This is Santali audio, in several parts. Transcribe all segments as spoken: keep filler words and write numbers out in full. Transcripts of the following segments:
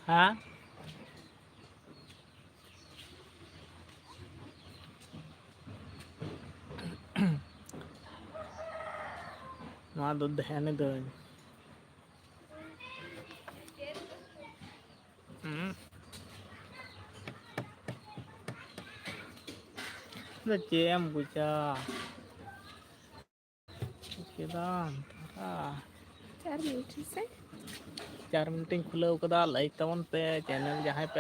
ᱦᱮᱸ? ᱱᱚᱣᱟ ᱫᱚ ᱫᱷᱮᱭᱟᱱ ᱫᱟᱹᱧ᱾ ᱦᱩᱸ᱾ ᱟᱫᱚ ᱪᱮᱫ ᱮᱢ ᱵᱩᱡᱟ? ᱪᱤᱠᱟᱹ ᱫᱟᱢ ᱛᱟᱨᱟ? ᱪᱟᱨ ᱢᱤᱱᱤᱴ ᱦᱮᱸᱥᱮ? ᱪᱟᱨ ᱢᱤᱱᱤᱴ ᱤᱧ ᱠᱷᱩᱞᱟᱹᱣ ᱠᱟᱫᱟ, ᱞᱟᱭᱤᱠ ᱛᱟᱵᱚᱱ ᱯᱮ᱾ ᱪᱮᱱᱮᱞ ᱡᱟᱦᱟᱸᱭ ᱯᱮ,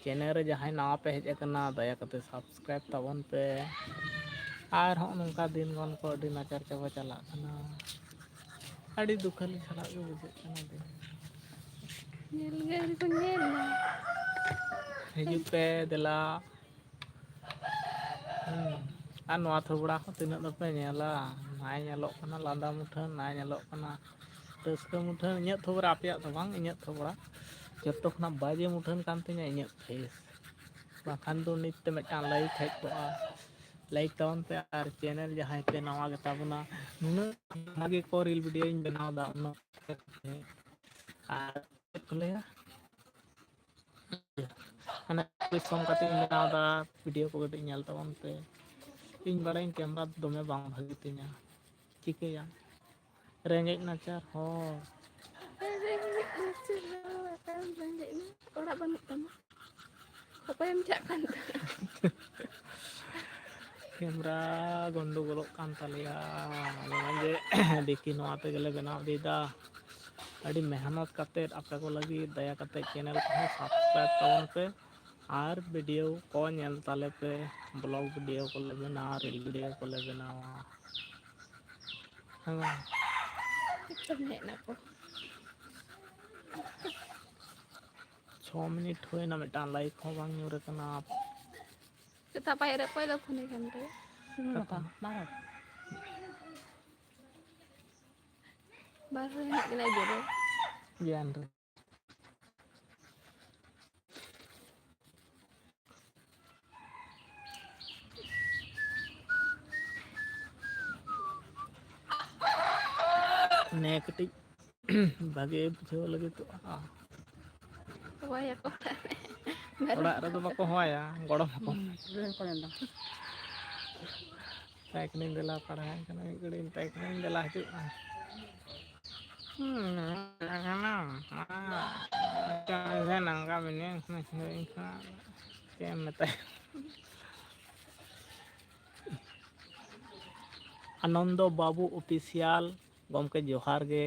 ᱪᱮᱱᱮᱞ ᱨᱮ ᱡᱟᱦᱟᱸᱭ ᱱᱟᱣᱟ ᱯᱮ ᱦᱮᱡ ᱟᱠᱟᱱᱟ, ᱫᱟᱭᱟ ᱠᱟᱛᱮ ᱥᱟᱵᱥᱠᱨᱟᱭᱤᱵ ᱛᱟᱵᱚᱱ ᱯᱮ᱾ ᱟᱨ ᱦᱚᱸᱜᱼᱚ ᱱᱚᱝᱠᱟ ᱫᱤᱱ ᱜᱚᱱ ᱠᱚ ᱟᱹᱰᱤ ᱱᱟᱪᱟᱨ ᱪᱟᱵᱟ ᱪᱟᱞᱟᱜ ᱠᱟᱱᱟ᱾ ᱟᱹᱰᱤ ᱫᱩᱠᱷᱟᱹᱞᱤ ᱥᱟᱞᱟᱜ ᱜᱮ ᱵᱩᱡᱷᱟᱹᱜ ᱠᱟᱱᱟ ᱫᱤᱱ᱾ ᱧᱮᱞ ᱜᱮ ᱟᱹᱣᱨᱤ ᱠᱚ ᱧᱮᱞᱟ᱾ ᱦᱤᱡᱩᱜ ᱯᱮ ᱫᱮᱞᱟ᱾ ᱦᱩᱸ᱾ ᱟᱨ ᱱᱚᱣᱟ ᱛᱷᱚᱵᱲᱟ ᱦᱚᱸ ᱛᱤᱱᱟᱹᱜ ᱫᱚᱯᱮ ᱧᱮᱞᱟ? ᱱᱟᱭ ᱧᱮᱞᱚᱜ ᱠᱟᱱᱟ ᱞᱟᱸᱫᱟ ᱢᱩᱴᱷᱟᱹᱱ, ᱱᱟᱭ ᱧᱮᱞᱚᱜ ᱠᱟᱱᱟ ᱨᱟᱹᱥᱠᱟᱹ ᱢᱩᱴᱷᱟᱹᱱ᱾ ᱤᱧᱟᱹᱜ ᱛᱷᱚᱵᱲᱟ, ᱟᱯᱮᱭᱟᱜ ᱫᱚ ᱵᱟᱝ, ᱤᱧᱟᱹᱜ ᱛᱷᱚᱵᱲᱟ᱾ ᱡᱚᱛᱚ ᱠᱷᱚᱱᱟᱜ ᱵᱟᱡᱮ ᱢᱩᱴᱷᱟᱹᱱ ᱠᱟᱱ ᱛᱤᱧᱟᱹ ᱤᱧᱟᱹᱜ ᱯᱷᱮᱥ᱾ ᱵᱟᱠᱷᱟᱱ ᱫᱚ ᱱᱤᱛ ᱛᱮ ᱢᱤᱫᱴᱟᱝ ᱞᱟᱭᱤᱠ ᱦᱮᱡ ᱠᱚᱜᱼᱟ᱾ ᱞᱟᱭᱤᱠ ᱛᱟᱵᱚᱱ ᱯᱮ ᱟᱨ ᱪᱮᱱᱮᱞ ᱡᱟᱦᱟᱸᱭ ᱯᱮ ᱱᱟᱣᱟ ᱜᱮᱛᱟ ᱵᱚᱱᱟ, ᱱᱩᱱᱟᱹᱜ ᱵᱷᱟᱜᱮ ᱠᱚ ᱨᱤᱞ ᱵᱷᱤᱰᱤᱭᱳᱧ ᱵᱮᱱᱟᱣ ᱮᱫᱟ, ᱩᱱᱟᱹᱜ ᱟᱨ ᱪᱮᱫ ᱠᱚ ᱞᱟᱹᱭᱟ, ᱢᱟᱱᱮ ᱯᱚᱨᱤᱥᱨᱚᱢ ᱠᱟᱛᱮ ᱤᱧ ᱵᱮᱱᱟᱣ ᱮᱫᱟ, ᱵᱷᱤᱰᱤᱭᱳ ᱠᱚ ᱠᱟᱹᱴᱤᱡ ᱧᱮᱞ ᱛᱟᱵᱚᱱ ᱯᱮ᱾ ᱤᱧ ᱵᱟᱲᱟᱭᱟᱹᱧ ᱠᱮᱢᱨᱟ ᱫᱚᱢᱮ ᱵᱟᱝ ᱵᱷᱟᱹᱜᱤ ᱛᱤᱧᱟ, ᱪᱤᱠᱟᱹᱭᱟᱢ? ᱨᱮᱸᱜᱮᱡ ᱱᱟᱪᱟᱨ ᱦᱚᱲ᱾ ᱨᱮᱸᱜᱮᱡ ᱱᱟᱪᱟᱨ ᱦᱚᱲ, ᱚᱠᱟᱨᱮᱢ ᱨᱮᱸᱜᱮᱡ ᱮᱱᱟ? ᱚᱲᱟᱜ ᱵᱟᱹᱱᱩᱜ ᱛᱟᱢᱟ? ᱚᱠᱚᱭᱮᱢ ᱪᱟᱜ ᱠᱟᱱ ᱛᱟᱦᱮᱸ? ᱠᱮᱢᱨᱟ ᱜᱚᱱᱰᱳᱜᱳᱞᱚᱜ ᱠᱟᱱ ᱛᱟᱞᱮᱭᱟ᱾ ᱢᱟᱡᱷᱮ ᱢᱟᱡᱷᱮ ᱫᱮᱠᱷᱤ ᱱᱚᱣᱟ ᱛᱮᱜᱮᱞᱮ ᱵᱮᱱᱟᱣ ᱤᱫᱤᱭᱮᱫᱟ᱾ ᱟᱹᱰᱤ ᱢᱮᱦᱱᱚᱛ ᱠᱟᱛᱮᱫ ᱟᱯᱮ ᱠᱚ ᱞᱟᱹᱜᱤᱫ᱾ ᱫᱟᱭᱟ ᱠᱟᱛᱮᱫ ᱪᱮᱱᱮᱞ ᱠᱚᱦᱚᱸ ᱥᱟᱵᱥᱠᱨᱟᱭᱤᱵ ᱛᱟᱵᱚᱱ ᱯᱮ ᱟᱨ ᱵᱷᱤᱰᱤᱭᱳ ᱠᱚ ᱧᱮᱞ ᱛᱟᱞᱮ ᱯᱮ, ᱵᱞᱚᱜ ᱵᱷᱤᱰᱤᱭᱳ ᱠᱚᱞᱮ ᱵᱮᱱᱟᱣᱟ, ᱨᱤᱞ ᱵᱷᱤᱰᱤᱭᱳ ᱠᱚᱞᱮ ᱵᱮᱱᱟᱣᱟ᱾ ᱦᱮᱸ ᱵᱟᱝ? ᱮᱠᱫᱚᱢ ᱦᱮᱡ ᱱᱟᱠᱚ᱾ ᱪᱷᱚ ᱢᱤᱱᱤᱴ ᱦᱩᱭᱱᱟ, ᱢᱤᱫᱴᱟᱝ ᱞᱟᱭᱤᱠ ᱦᱚᱸ ᱵᱟᱝ ᱧᱩᱨ ᱟᱠᱟᱱᱟ᱾ ᱥᱮᱛᱟᱜ ᱯᱟᱭᱟᱨ ᱨᱮ ᱚᱠᱚᱭ ᱫᱚ ᱯᱷᱳᱱᱮ ᱠᱟᱱ ᱛᱟᱭᱟ? ᱵᱟᱝ᱾ ᱵᱟᱨ ᱦᱚᱲ ᱦᱮᱱᱟᱜ ᱠᱤᱱᱟ ᱡᱮ ᱨᱮ᱾ ᱜᱮᱭᱟᱱ ᱨᱮ᱾ ᱱᱮ ᱠᱟᱹᱴᱤᱡ ᱵᱷᱟᱜᱮ ᱵᱩᱡᱷᱟᱹᱣ ᱞᱟᱹᱜᱤᱫᱚᱜᱼᱟ᱾ ᱦᱚᱦᱚᱭᱟᱠᱚ ᱚᱲᱟᱜ ᱨᱮ᱾ ᱢᱮᱨᱚᱢ ᱚᱲᱟᱜ ᱨᱮᱫᱚ ᱵᱟᱠᱚ ᱦᱚᱦᱚᱭᱟ, ᱜᱚᱲᱚᱢ ᱦᱚᱯᱚᱱ᱾ ᱦᱩᱸ, ᱢᱮᱛᱟᱭ ᱠᱟᱹᱱᱟᱹᱧ, "ᱫᱮᱞᱟ ᱯᱟᱲᱦᱟᱣ ᱠᱟᱱᱟ ᱢᱤᱫ ᱜᱷᱟᱹᱲᱤᱡ", ᱢᱮᱛᱟᱭ ᱠᱟᱹᱱᱟᱹᱧ, "ᱫᱮᱞᱟ ᱦᱤᱡᱩᱜ ᱢᱮ᱾" ᱦᱩᱸ, ᱢᱮᱛᱟᱭ ᱠᱟᱱᱟ, ᱢᱟ, ᱱᱚᱝᱠᱟ ᱢᱮᱱᱟᱹᱧ, ᱪᱮᱫ ᱮᱢ ᱢᱮᱛᱟᱭᱟ? ᱟᱱᱚᱱᱫᱚ ᱵᱟᱹᱵᱩ ᱚᱯᱷᱤᱥᱤᱭᱟᱞ ᱜᱚᱢᱠᱮ, ᱡᱚᱦᱟᱨ ᱜᱮ᱾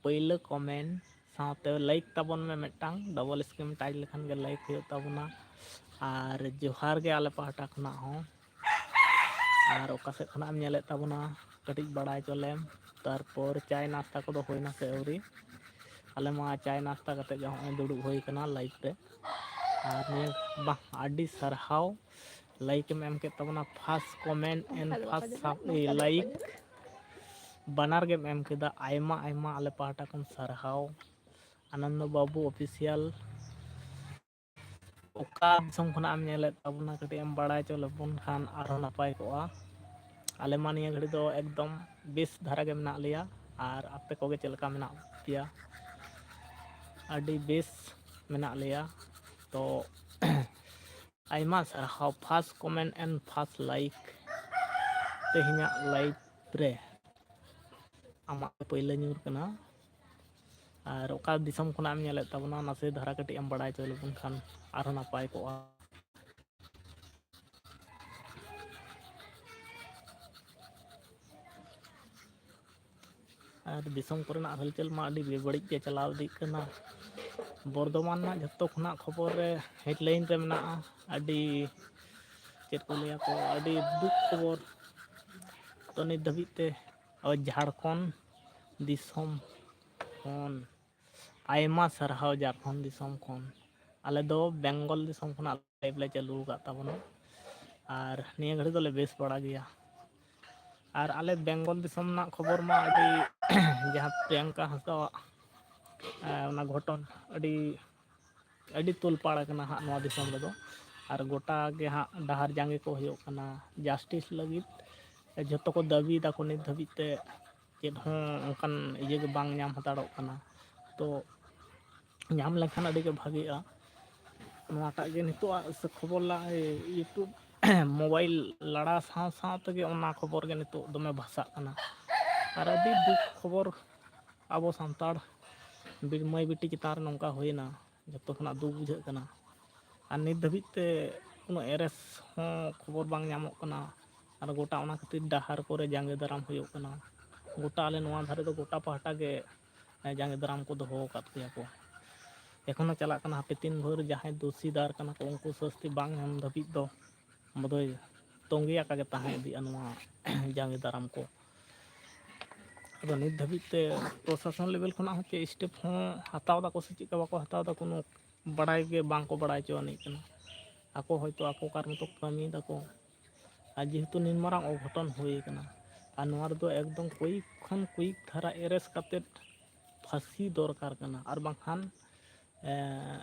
ᱯᱟᱹᱭᱞᱟᱹ ᱠᱚᱢᱮᱱᱴ ᱥᱟᱶᱛᱮ ᱞᱟᱭᱤᱠ ᱛᱟᱵᱚᱱ ᱢᱮ ᱢᱤᱫᱴᱟᱝ, ᱰᱚᱵᱚᱞ ᱥᱠᱨᱤᱱ ᱴᱟᱪ ᱞᱮᱠᱷᱟᱱ ᱜᱮ ᱞᱟᱭᱤᱠ ᱦᱩᱭᱩᱜ ᱛᱟᱵᱚᱱᱟ᱾ ᱟᱨ ᱡᱚᱦᱟᱨ ᱜᱮ ᱟᱞᱮ ᱯᱟᱦᱴᱟ ᱠᱷᱚᱱᱟᱜ ᱦᱚᱸ᱾ ᱟᱨ ᱚᱠᱟ ᱥᱮᱫ ᱠᱷᱚᱱᱟᱜ ᱮᱢ ᱧᱮᱞᱮᱫ ᱛᱟᱵᱚᱱᱟ, ᱠᱟᱹᱴᱤᱡ ᱵᱟᱲᱟᱭ ᱦᱚᱪᱚ ᱞᱮᱢ᱾ ᱛᱟᱨᱯᱚᱨ ᱪᱟᱭ ᱱᱟᱥᱛᱟ ᱠᱚᱫᱚ ᱦᱩᱭᱱᱟ ᱥᱮ ᱟᱹᱣᱨᱤ? ᱟᱞᱮ ᱢᱟ ᱪᱟᱭ ᱱᱟᱥᱛᱟ ᱠᱟᱛᱮᱫ ᱜᱮ ᱦᱚᱸᱜᱼᱚᱭ ᱫᱩᱲᱩᱵ ᱦᱩᱭ ᱠᱟᱱᱟ ᱞᱟᱭᱤᱵᱷ ᱨᱮ᱾ ᱟᱨ ᱱᱤᱭᱟᱹ, ᱵᱟᱦ, ᱟᱹᱰᱤ ᱥᱟᱨᱦᱟᱣ, ᱞᱟᱭᱤᱠ ᱮᱢ ᱮᱢ ᱠᱮᱫ ᱛᱟᱵᱚᱱᱟ, first comment and first sub-, A, like, ᱵᱟᱱᱟᱨ ᱜᱮᱢ ᱮᱢ ᱠᱮᱫᱟ᱾ ᱟᱭᱢᱟ ᱟᱭᱢᱟ ᱟᱞᱮ ᱯᱟᱦᱴᱟ ᱠᱷᱚᱱ ᱥᱟᱨᱦᱟᱣ, ᱟᱱᱚᱱᱫᱚ ᱵᱟᱹᱵᱩ ᱚᱯᱷᱤᱥᱤᱭᱟᱞ᱾ ᱚᱠᱟ ᱫᱤᱥᱚᱢ ᱠᱷᱚᱱᱟᱜ ᱮᱢ ᱧᱮᱞᱮᱫ ᱛᱟᱵᱚᱱᱟ, ᱠᱟᱹᱴᱤᱡ ᱮᱢ ᱵᱟᱲᱟᱭ ᱦᱚᱪᱚ ᱞᱮᱵᱚᱱ ᱠᱷᱟᱱ ᱟᱨᱦᱚᱸ ᱱᱟᱯᱟᱭ ᱠᱚᱜᱼᱟ᱾ ᱟᱞᱮ ᱢᱟ ᱱᱤᱭᱟᱹ ᱜᱷᱟᱹᱲᱤᱡ ᱫᱚ ᱮᱠᱫᱚᱢ ᱵᱮᱥ ᱫᱷᱟᱨᱟ ᱜᱮ ᱢᱮᱱᱟᱜ ᱞᱮᱭᱟ, ᱟᱨ ᱟᱯᱮ ᱠᱚᱜᱮ ᱪᱮᱫ ᱞᱮᱠᱟ ᱢᱮᱱᱟᱜ ᱯᱮᱭᱟ? ᱟᱹᱰᱤ ᱵᱮᱥ ᱢᱮᱱᱟᱜ ᱞᱮᱭᱟ᱾ ᱛᱚ, ᱟᱭᱢᱟ ᱥᱟᱨᱦᱟᱣ, first comment and first like ᱛᱮᱦᱮᱧᱟᱜ ᱞᱟᱭᱤᱵᱷ ᱨᱮ᱾ ᱟᱢᱟᱜ ᱯᱟᱹᱭᱞᱟᱹ ᱧᱩᱨ ᱠᱟᱱᱟ᱾ ᱟᱨ ᱚᱠᱟ ᱫᱤᱥᱚᱢ ᱠᱷᱚᱱᱟᱜ ᱮᱢ ᱧᱮᱞᱮᱫ ᱛᱟᱵᱚᱱᱟ, ᱱᱟᱥᱮ ᱫᱷᱟᱨᱟ ᱠᱟᱹᱴᱤᱡ ᱮᱢ ᱵᱟᱲᱟᱭ ᱦᱚᱪᱚ ᱞᱮᱵᱚᱱ ᱠᱷᱟᱱ ᱟᱨᱦᱚᱸ ᱱᱟᱯᱟᱭ ᱠᱚᱜᱼᱟ᱾ ᱟᱨ ᱫᱤᱥᱚᱢ ᱠᱚᱨᱮᱱᱟᱜ ᱦᱟᱞᱪᱟᱞ ᱢᱟ ᱟᱹᱰᱤ ᱵᱮᱵᱟᱹᱲᱤᱡ ᱜᱮ ᱪᱟᱞᱟᱣ ᱤᱫᱤᱜ ᱠᱟᱱᱟ᱾ ᱵᱚᱨᱫᱷᱚᱢᱟᱱ ᱨᱮᱱᱟᱜ ᱡᱷᱚᱛᱚ ᱠᱷᱚᱱᱟᱜ ᱠᱷᱚᱵᱚᱨ ᱨᱮ headline ᱨᱮ ᱢᱮᱱᱟᱜᱼᱟ, ᱟᱹᱰᱤ, ᱪᱮᱫ ᱠᱚ ᱞᱟᱹᱭᱟ ᱠᱚ, ᱟᱹᱰᱤ ᱫᱩᱠ ᱠᱷᱚᱵᱚᱨ᱾ ᱛᱚ, ᱱᱤᱛ ᱫᱷᱟᱹᱵᱤᱡ ᱛᱮ ᱟᱵᱚ ᱡᱷᱟᱲᱠᱷᱚᱸᱰ ᱫᱤᱥᱚᱢ ᱠᱷᱚᱱ ᱟᱭᱢᱟ ᱥᱟᱨᱦᱟᱣ, ᱡᱷᱟᱲᱠᱷᱚᱸᱰ ᱫᱤᱥᱚᱢ ᱠᱷᱚᱱ᱾ ᱟᱞᱮ ᱫᱚ ᱵᱮᱝᱜᱚᱞ ᱫᱤᱥᱚᱢ ᱠᱷᱚᱱᱟᱜ ᱞᱟᱭᱤᱵᱷ ᱞᱮ ᱪᱟᱹᱞᱩ ᱟᱠᱟᱫ ᱛᱟᱵᱚᱱᱟ, ᱟᱨ ᱱᱤᱭᱟᱹ ᱜᱷᱟᱹᱲᱤ ᱫᱚᱞᱮ ᱵᱮᱥ ᱵᱟᱲᱟ ᱜᱮᱭᱟ᱾ ᱟᱨ ᱟᱞᱮ ᱵᱮᱝᱜᱚᱞ ᱫᱤᱥᱚᱢ ᱨᱮᱱᱟᱜ ᱠᱷᱚᱵᱚᱨ ᱢᱟ ᱟᱹᱰᱤ, ᱡᱟᱦᱟᱸ ᱯᱨᱤᱭᱟᱝᱠᱟ ᱦᱟᱸᱥᱫᱟᱣᱟᱜ, ᱮᱸ, ᱚᱱᱟ ᱜᱷᱚᱴᱚᱱ, ᱟᱹᱰᱤ, ᱟᱹᱰᱤ ᱛᱳᱞᱯᱟᱲ ᱟᱠᱟᱱᱟ ᱦᱟᱸᱜ ᱱᱚᱣᱟ ᱫᱤᱥᱚᱢ ᱨᱮᱫᱚ᱾ ᱟᱨ ᱜᱚᱴᱟ ᱜᱮ ᱦᱟᱸᱜ ᱰᱟᱦᱟᱨ ᱡᱟᱸᱜᱮ ᱠᱚ ᱦᱩᱭᱩᱜ ᱠᱟᱱᱟ justice ᱞᱟᱹᱜᱤᱫ᱾ ᱡᱷᱚᱛᱚ ᱠᱚ ᱫᱟᱹᱵᱤᱭ ᱫᱟᱠᱚ, ᱱᱤᱛ ᱫᱷᱟᱹᱵᱤᱡ ᱛᱮ ᱪᱮᱫ ᱦᱚᱸ ᱚᱱᱠᱟᱱ ᱤᱭᱟᱹ ᱜᱮ ᱵᱟᱝ ᱧᱟᱢ ᱦᱟᱛᱟᱲᱚᱜ ᱠᱟᱱᱟ᱾ ᱛᱚ, ᱧᱟᱢ ᱞᱮᱱᱠᱷᱟᱱ ᱟᱹᱰᱤ ᱜᱮ ᱵᱷᱟᱜᱮᱜᱼᱟ᱾ ᱱᱚᱣᱟᱴᱟᱜ ᱜᱮ ᱱᱤᱛᱚᱜ ᱟᱜ ᱥᱮ ᱠᱷᱚᱵᱚᱨ ᱞᱟ-, YouTube ᱢᱳᱵᱟᱭᱤᱞ ᱞᱟᱲᱟ ᱥᱟᱶ ᱥᱟᱶ ᱛᱮᱜᱮ ᱚᱱᱟ ᱠᱷᱚᱵᱚᱨ ᱜᱮ ᱱᱤᱛᱚᱜ ᱫᱚᱢᱮ ᱵᱷᱟᱥᱟᱜ ᱠᱟᱱᱟ᱾ ᱟᱨ ᱟᱹᱰᱤ ᱫᱩᱠ ᱠᱷᱚᱵᱚᱨ ᱟᱵᱚ ᱥᱟᱱᱛᱟᱲ ᱵᱤ-, ᱢᱟᱹᱭ ᱵᱤᱴᱤ ᱪᱮᱛᱟᱱ ᱨᱮ ᱱᱚᱝᱠᱟ ᱦᱩᱭᱱᱟ, ᱡᱚᱛᱚ ᱠᱷᱚᱱᱟᱜ ᱫᱩᱠ ᱵᱩᱡᱷᱟᱹᱜ ᱠᱟᱱᱟ᱾ ᱟᱨ ᱱᱤᱛ ᱫᱷᱟᱹᱵᱤᱡ ᱛᱮ ᱠᱳᱱᱳ arrest ᱦᱚᱸ ᱠᱷᱚᱵᱚᱨ ᱵᱟᱝ ᱧᱟᱢᱚᱜ ᱠᱟᱱᱟ᱾ ᱟᱨ ᱜᱚᱴᱟ ᱚᱱᱟ ᱠᱷᱟᱹᱛᱤᱨ ᱰᱟᱦᱟᱨ ᱠᱚᱨᱮ ᱡᱟᱸᱜᱮ ᱫᱟᱨᱟᱢ ᱦᱩᱭᱩᱜ ᱠᱟᱱᱟ᱾ ᱜᱚᱴᱟ ᱟᱞᱮ ᱱᱚᱣᱟ ᱫᱷᱟᱨᱮ ᱫᱚ ᱜᱚᱴᱟ ᱯᱟᱦᱴᱟ ᱜᱮ ᱡᱟᱸᱜᱮ ᱫᱟᱨᱟᱢ ᱠᱚ ᱫᱚᱦᱚ ᱟᱠᱟᱫ ᱜᱮᱭᱟ ᱠᱚ᱾ ᱮᱠᱷᱚᱱᱳ ᱪᱟᱞᱟᱜ ᱠᱟᱱᱟ, ᱦᱟᱯᱮ ᱛᱤᱱ ᱵᱷᱳᱨ ᱡᱟᱦᱟᱸᱭ ᱫᱳᱥᱤᱫᱟᱨ ᱠᱟᱱᱟ ᱠᱚ ᱩᱱᱠᱩ ᱥᱟᱹᱥᱛᱤ ᱵᱟᱝ ᱧᱟᱢ ᱫᱷᱟᱹᱵᱤᱡ ᱫᱚ ᱟᱵᱚ ᱫᱚᱭ ᱛᱚᱸᱜᱮ ᱟᱠᱟ ᱜᱮ ᱛᱟᱦᱮᱸ ᱤᱫᱤᱜᱼᱟ ᱱᱚᱣᱟ ᱡᱟᱸᱜᱮ ᱫᱟᱨᱟᱢ ᱠᱚ᱾ ᱟᱫᱚ ᱱᱤᱛ ᱫᱷᱟᱹᱵᱤᱡ ᱛᱮ ᱯᱨᱚᱥᱟᱥᱚᱱ level ᱠᱷᱚᱱᱟᱜ ᱦᱚᱸ ᱪᱮᱫ step ᱦᱚᱸ ᱦᱟᱛᱟᱣ ᱫᱟᱠᱚ ᱥᱮ ᱪᱮᱫ ᱠᱟ ᱵᱟᱠᱚ ᱦᱟᱛᱟᱣ ᱫᱟ, ᱠᱳᱱᱳ ᱵᱟᱲᱟᱭ ᱜᱮ ᱵᱟᱝ ᱠᱚ ᱵᱟᱲᱟᱭ ᱦᱚᱪᱚ ᱟᱹᱱᱤᱡ ᱠᱟᱱᱟ᱾ ᱟᱠᱚ ᱦᱚᱭᱛᱳ ᱟᱠᱚ ᱠᱟᱨ ᱢᱚᱛᱚ ᱠᱟᱹᱢᱤᱭ ᱫᱟᱠᱚ᱾ ᱟᱨ ᱡᱮᱦᱮᱛᱩ ᱱᱤᱱ ᱢᱟᱨᱟᱝ ᱚᱜᱷᱚᱴᱚᱱ ᱦᱩᱭ ᱠᱟᱱᱟ, ᱟᱨ ᱱᱚᱣᱟ ᱨᱮᱫᱚ ᱮᱠᱫᱚᱢ quick ᱠᱷᱚᱱ quick ᱫᱷᱟᱨᱟ arrest ᱠᱟᱛᱮᱫ ᱯᱷᱟᱹᱥᱤ ᱫᱚᱨᱠᱟᱨ ᱠᱟᱱᱟ, ᱟᱨ ᱵᱟᱝᱠᱷᱟᱱ, ᱮᱸ,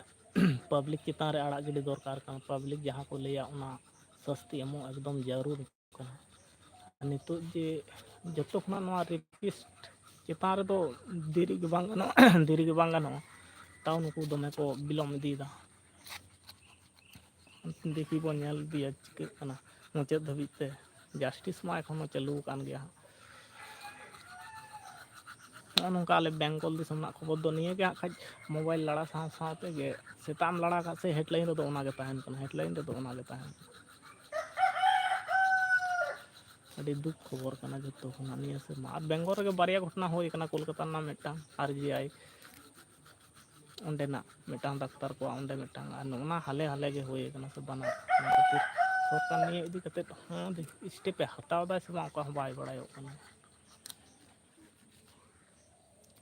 public ᱪᱮᱛᱟᱱ ᱨᱮ ᱟᱲᱟᱜ ᱜᱤᱰᱤ ᱫᱚᱨᱠᱟᱨ ᱠᱟᱱᱟ᱾ Public ᱡᱟᱦᱟᱸ ᱠᱚ ᱞᱟᱹᱭᱟ ᱚᱱᱟ ᱥᱟᱹᱥᱛᱤ ᱮᱢᱚᱜ ᱮᱠᱫᱚᱢ ᱡᱟᱹᱨᱩᱲ ᱠᱟᱱᱟ᱾ ᱟᱨ ᱱᱤᱛᱚᱜ ᱡᱮ ᱡᱚᱛᱚ ᱠᱷᱚᱱᱟᱜ ᱱᱚᱣᱟ rapist ᱪᱮᱛᱟᱱ ᱨᱮᱫᱚ ᱫᱮᱨᱤ ᱜᱮ ᱵᱟᱝ ᱜᱟᱱᱚᱜᱼᱟ, ᱫᱮᱨᱤ ᱜᱮ ᱵᱟᱝ ᱜᱟᱱᱚᱜᱼᱟ, ᱛᱟᱣ ᱱᱩᱠᱩ ᱫᱚᱢᱮ ᱠᱚ ᱵᱤᱞᱚᱢ ᱤᱫᱤᱭᱮᱫᱟ᱾ ᱫᱮᱠᱷᱤ ᱵᱚᱱ ᱧᱮᱞ ᱤᱫᱤᱭᱟ ᱪᱤᱠᱟᱹᱜ ᱠᱟᱱᱟ ᱢᱩᱪᱟᱹᱫ ᱫᱷᱟᱹᱵᱤᱡ ᱛᱮ᱾ Justice ᱢᱟ ᱮᱠᱷᱚᱱᱳ ᱪᱟᱹᱞᱩ ᱟᱠᱟᱱ ᱜᱮᱭᱟ ᱦᱟᱸᱜ᱾ ᱱᱚᱜᱼᱚ ᱱᱚᱝᱠᱟ ᱟᱞᱮ ᱵᱮᱝᱜᱚᱞ ᱫᱤᱥᱚᱢ ᱨᱮᱱᱟᱜ ᱠᱷᱚᱵᱚᱨ ᱫᱚ ᱱᱤᱭᱟᱹ ᱜᱮ ᱦᱟᱸᱜ ᱠᱷᱟᱡ᱾ ᱢᱳᱵᱟᱭᱤᱞ ᱞᱟᱲᱟ ᱥᱟᱶ ᱥᱟᱶ ᱛᱮᱜᱮ ᱥᱮᱛᱟᱜ ᱮᱢ ᱞᱟᱲᱟ ᱠᱟᱜ ᱥᱮ headline ᱨᱮᱫᱚ ᱚᱱᱟ ᱜᱮ ᱛᱟᱦᱮᱱ ᱠᱟᱱᱟ, headline ᱨᱮᱫᱚ ᱚᱱᱟ ᱜᱮ ᱛᱟᱦᱮᱱ ᱠᱟᱱᱟ᱾ ᱟᱹᱰᱤ ᱫᱩᱠ ᱠᱷᱚᱵᱚᱨ ᱠᱟᱱᱟ ᱡᱚᱛᱚ ᱠᱷᱚᱱᱟᱜ ᱱᱤᱭᱟᱹ ᱥᱮᱨᱢᱟ᱾ ᱟᱨ ᱵᱮᱝᱜᱚᱞ ᱨᱮᱜᱮ ᱵᱟᱨᱭᱟ ᱜᱷᱚᱴᱚᱱᱟ ᱦᱩᱭ ᱠᱟᱱᱟ, ᱠᱳᱞᱠᱟᱛᱟ ᱨᱮᱱᱟᱜ ᱢᱤᱫᱴᱟᱝ, R G I ᱚᱸᱰᱮᱱᱟᱜ ᱢᱤᱫᱴᱟᱝ ᱰᱟᱠᱛᱟᱨ ᱠᱚᱣᱟᱜ ᱚᱸᱰᱮ ᱢᱤᱫᱴᱟᱝ, ᱟᱨ ᱱᱚᱜᱼᱚ ᱱᱟ ᱦᱟᱞᱮ ᱦᱟᱞᱮ ᱜᱮ ᱦᱩᱭ ᱠᱟᱱᱟ ᱥᱮ ᱵᱟᱱᱟᱨ᱾ ᱚᱱᱟ ᱠᱷᱟᱹᱛᱤᱨ ᱥᱚᱨᱠᱟᱨ ᱱᱤᱭᱟᱹ ᱤᱫᱤ ᱠᱟᱛᱮᱫ ᱦᱚᱸ step ᱮ ᱦᱟᱛᱟᱣ ᱫᱟᱭ ᱥᱮ ᱵᱟᱝ, ᱚᱠᱟ ᱦᱚᱸ ᱵᱟᱭ ᱵᱟᱲᱟᱭᱚᱜ ᱠᱟᱱᱟ᱾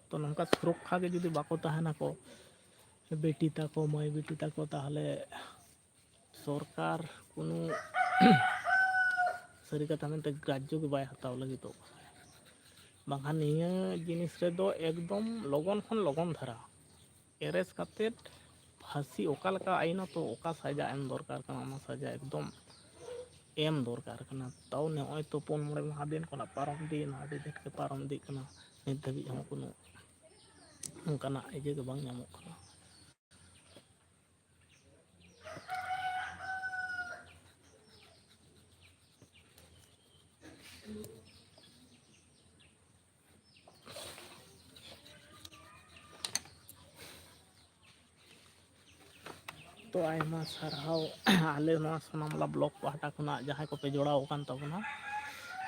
ᱛᱚ ᱱᱚᱝᱠᱟ ᱥᱩᱨᱚᱠᱠᱷᱟ ᱜᱮ ᱡᱩᱫᱤ ᱵᱟᱠᱚ ᱛᱟᱦᱮᱱᱟᱠᱚ ᱵᱤᱴᱤ ᱛᱟᱠᱚ, ᱢᱟᱹᱭ ᱵᱤᱴᱤ ᱛᱟᱠᱚ, ᱛᱟᱦᱚᱞᱮ ᱥᱚᱨᱠᱟᱨ ᱠᱳᱱᱳ ᱥᱟᱹᱨᱤ ᱠᱟᱛᱷᱟ ᱢᱮᱱᱛᱮ ᱜᱨᱟᱡᱽᱡᱚ ᱜᱮ ᱵᱟᱭ ᱦᱟᱛᱟᱣ ᱞᱟᱹᱜᱤᱫᱚᱜ ᱠᱟᱱᱟ᱾ ᱵᱟᱝᱠᱷᱟᱱ ᱱᱤᱭᱟᱹ ᱡᱤᱱᱤᱥ ᱨᱮᱫᱚ ᱮᱠᱫᱚᱢ ᱞᱚᱜᱚᱱ ᱠᱷᱚᱱ ᱞᱚᱜᱚᱱ ᱫᱷᱟᱨᱟ arrest ᱠᱟᱛᱮᱫ ᱯᱷᱟᱹᱥᱤ, ᱚᱠᱟ ᱞᱮᱠᱟ ᱟᱭᱤᱱᱚᱛᱚ ᱚᱠᱟ ᱥᱟᱡᱟ ᱮᱢ ᱫᱚᱨᱠᱟᱨ ᱠᱟᱱᱟ, ᱚᱱᱟ ᱥᱟᱡᱟ ᱮᱠᱫᱚᱢ ᱮᱢ ᱫᱚᱨᱠᱟᱨ ᱠᱟᱱᱟ᱾ ᱛᱟᱣ ᱱᱚᱜᱼᱚᱭ ᱛᱚ ᱯᱩᱱ ᱢᱚᱬᱮ ᱢᱟᱦᱟ ᱫᱤᱱ ᱠᱷᱚᱱᱟᱜ ᱯᱟᱨᱚᱢ ᱤᱫᱤᱭᱮᱱᱟ, ᱟᱹᱰᱤ ᱰᱷᱮᱨ ᱜᱮ ᱯᱟᱨᱚᱢ ᱤᱫᱤᱜ ᱠᱟᱱᱟ, ᱱᱤᱛ ᱫᱷᱟᱹᱵᱤᱡ ᱦᱚᱸ ᱠᱳᱱᱳ ᱚᱱᱠᱟᱱᱟᱜ ᱤᱭᱟᱹ ᱜᱮ ᱵᱟᱝ ᱧᱟᱢᱚᱜ ᱠᱟᱱᱟ᱾ ᱟᱭᱢᱟ ᱥᱟᱨᱦᱟᱣ ᱟᱞᱮ ᱱᱚᱣᱟ ᱥᱳᱱᱟᱢᱩᱞᱟ ᱵᱞᱚᱠ ᱯᱟᱦᱴᱟ ᱠᱷᱚᱱᱟᱜ ᱡᱟᱦᱟᱸᱭ ᱠᱚᱯᱮ ᱡᱚᱲᱟᱣ ᱟᱠᱟᱱ ᱛᱟᱵᱚᱱᱟ,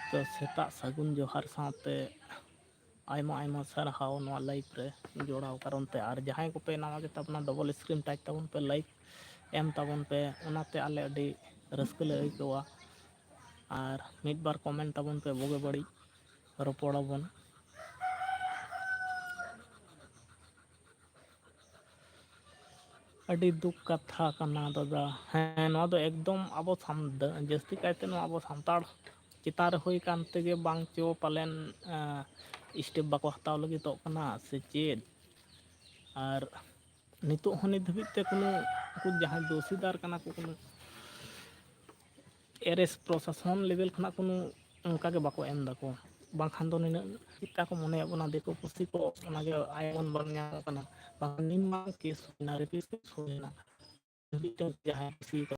ᱛᱚ ᱥᱮᱛᱟᱜ ᱥᱟᱹᱜᱩᱱ ᱡᱚᱦᱟᱨ ᱥᱟᱶᱛᱮ ᱟᱭᱢᱟ ᱟᱭᱢᱟ ᱥᱟᱨᱦᱟᱣ ᱱᱚᱣᱟ ᱞᱟᱭᱤᱵᱷ ᱨᱮ ᱡᱚᱲᱟᱣ ᱠᱟᱨᱚᱱ ᱛᱮ᱾ ᱟᱨ ᱡᱟᱦᱟᱸᱭ ᱠᱚᱯᱮ ᱱᱟᱣᱟ ᱜᱮ ᱛᱟᱵᱚᱱᱟ, ᱰᱚᱵᱚᱞ ᱥᱠᱨᱤᱱ ᱴᱟᱪ ᱛᱟᱵᱚᱱ ᱯᱮ, ᱞᱟᱭᱤᱠ ᱮᱢ ᱛᱟᱵᱚᱱ ᱯᱮ, ᱚᱱᱟᱛᱮ ᱟᱞᱮ ᱟᱹᱰᱤ ᱨᱟᱹᱥᱠᱟᱹ ᱞᱮ ᱟᱹᱭᱠᱟᱹᱣᱟ᱾ ᱟᱨ ᱢᱤᱫ ᱵᱟᱨ ᱠᱚᱢᱮᱱᱴ ᱛᱟᱵᱚᱱ ᱯᱮ, ᱵᱩᱜᱤ ᱵᱟᱹᱲᱤᱡ ᱨᱚᱯᱚᱲ ᱟᱵᱚᱱ᱾ ᱟᱹᱰᱤ ᱫᱩᱠ ᱠᱟᱛᱷᱟ ᱠᱟᱱᱟ ᱫᱟᱫᱟ᱾ ᱦᱮᱸ, ᱱᱚᱣᱟ ᱫᱚ ᱮᱠᱫᱚᱢ ᱟᱵᱚ ᱥᱟᱱ-, ᱡᱟᱹᱥᱛᱤ ᱠᱟᱭᱛᱮ ᱱᱚᱣᱟ ᱟᱵᱚ ᱥᱟᱱᱛᱟᱲ ᱪᱮᱛᱟᱱ ᱨᱮ ᱦᱩᱭ ᱠᱟᱱ ᱛᱮᱜᱮ ᱵᱟᱝ ᱪᱚ ᱯᱟᱞᱮᱱ, ᱮᱸ, ᱥᱴᱮᱯ ᱵᱟᱠᱚ ᱦᱟᱛᱟᱣ ᱞᱟᱹᱜᱤᱫᱚᱜ ᱠᱟᱱᱟ ᱥᱮ ᱪᱮᱫ? ᱟᱨ ᱱᱤᱛᱚᱜ ᱦᱚᱸ ᱱᱤᱛ ᱫᱷᱟᱹᱵᱤᱡ ᱛᱮ ᱠᱳᱱᱳ ᱩᱱᱠᱩ ᱡᱟᱦᱟᱸᱭ ᱫᱳᱥᱤᱫᱟᱨ ᱠᱟᱱᱟ ᱠᱚ, ᱠᱳᱱᱳ ᱮᱨᱮᱥ ᱯᱨᱚᱥᱟᱥᱚᱱ ᱞᱮᱵᱮᱞ ᱠᱷᱚᱱᱟᱜ ᱠᱳᱱᱳ ᱚᱱᱠᱟ ᱜᱮ ᱵᱟᱠᱚ ᱮᱢ ᱫᱟᱠᱚ᱾ ᱵᱟᱝᱠᱷᱟᱱ ᱫᱚ ᱱᱤᱱᱟᱹᱜ ᱪᱮᱫᱠᱟ ᱠᱚ ᱢᱚᱱᱮᱭᱮᱫ ᱵᱚᱱᱟ ᱫᱤᱠᱩ ᱯᱩᱥᱤ ᱠᱚ, ᱚᱱᱟᱜᱮ ᱟᱭ ᱩᱢᱟᱹᱱ ᱵᱟᱝ ᱧᱟᱢᱚᱜ ᱠᱟᱱᱟ᱾ ᱵᱟᱝᱠᱷᱟᱱ ᱱᱤᱱ ᱢᱟᱨᱟᱝ ᱠᱮᱥ ᱦᱩᱭᱱᱟ, ᱨᱮᱯᱤᱥᱴ ᱠᱮᱥ ᱦᱩᱭᱱᱟ, ᱢᱤᱫᱴᱮᱱ ᱡᱟᱦᱟᱸᱭ ᱠᱩᱥᱤ ᱠᱟᱱᱟ᱾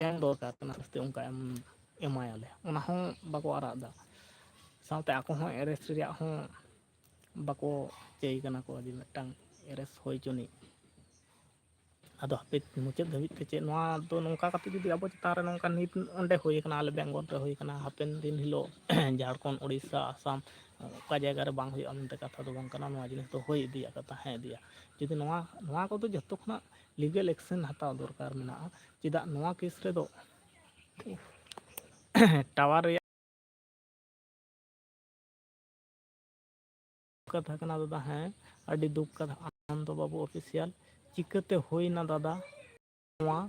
ᱮᱢ ᱫᱚᱨᱠᱟᱨ ᱠᱟᱱᱟ, ᱥᱟᱥᱛᱤ ᱚᱱᱠᱟ ᱮᱢ, ᱮᱢᱟᱭᱟᱞᱮ, ᱚᱱᱟ ᱦᱚᱸ ᱵᱟᱠᱚ ᱟᱨᱟᱜ ᱮᱫᱟ᱾ ᱥᱟᱶᱛᱮ ᱟᱠᱚ ᱦᱚᱸ ᱮᱨᱮᱥᱴ ᱨᱮᱭᱟᱜ ᱦᱚᱸ ᱵᱟᱠᱚ ᱪᱟᱹᱭ ᱠᱟᱱᱟ ᱠᱚ ᱡᱮ ᱢᱤᱫᱴᱟᱝ ᱮᱨᱮᱥᱴ ᱦᱩᱭ ᱦᱚᱪᱚᱱᱤᱡ᱾ ᱟᱫᱚ ᱦᱟᱯᱮ ᱢᱩᱪᱟᱹᱫ ᱫᱷᱟᱹᱵᱤᱡ ᱛᱮ ᱪᱮᱫ ᱱᱚᱣᱟ ᱫᱚ ᱱᱚᱝᱠᱟ ᱠᱟᱛᱮ ᱡᱩᱫᱤ ᱟᱵᱚ ᱪᱮᱛᱟᱱ ᱨᱮ ᱱᱚᱝᱠᱟ ᱱᱤᱛ ᱚᱸᱰᱮ ᱦᱩᱭ ᱠᱟᱱᱟ, ᱟᱞᱮ ᱵᱮᱝᱜᱚᱞ ᱨᱮ ᱦᱩᱭ ᱠᱟᱱᱟ, ᱦᱟᱯᱮᱱ ᱫᱤᱱ ᱦᱤᱞᱳᱜ ᱡᱷᱟᱲᱠᱷᱚᱸᱰ, ᱳᱰᱤᱥᱟ, ᱟᱥᱟᱢ, ᱚᱠᱟ ᱡᱟᱭᱜᱟ ᱨᱮ ᱵᱟᱝ ᱦᱩᱭᱩᱜᱼᱟ ᱢᱮᱱᱛᱮ ᱠᱟᱛᱷᱟ ᱫᱚ ᱵᱟᱝ ᱠᱟᱱᱟ᱾ ᱱᱚᱣᱟ ᱡᱤᱱᱤᱥ ᱫᱚ ᱦᱩᱭ ᱤᱫᱤᱭᱟ, ᱠᱟᱛᱷᱟ ᱦᱮᱸ ᱤᱫᱤᱭᱟ᱾ ᱡᱩᱫᱤ ᱱᱚᱣᱟ, ᱱᱚᱣᱟ ᱠᱚᱫᱚ ᱡᱚᱛᱚ ᱠᱷᱚᱱᱟᱜ ᱞᱤᱜᱟᱞ ᱮᱠᱥᱮᱱ ᱦᱟᱛᱟᱣ ᱫᱚᱨᱠᱟᱨ ᱢᱮᱱᱟᱜᱼᱟ᱾ ᱪᱮᱫᱟᱜ ᱱᱚᱣᱟ ᱠᱮᱥ ᱨᱮᱫᱚ ᱴᱟᱣᱟᱨ ᱨᱮᱭᱟᱜ ᱠᱟᱛᱷᱟ ᱠᱟᱱᱟ ᱫᱟᱫᱟ, ᱦᱮᱸ, ᱟᱹᱰᱤ ᱫᱩᱠ ᱠᱟᱛᱷᱟ, ᱟᱱᱚᱱᱫᱚ ᱵᱟᱹᱵᱩ ᱚᱯᱷᱤᱥᱤᱭᱟᱞ᱾ ᱪᱤᱠᱟᱹᱛᱮ ᱦᱩᱭᱱᱟ ᱫᱟᱫᱟ ᱱᱚᱣᱟ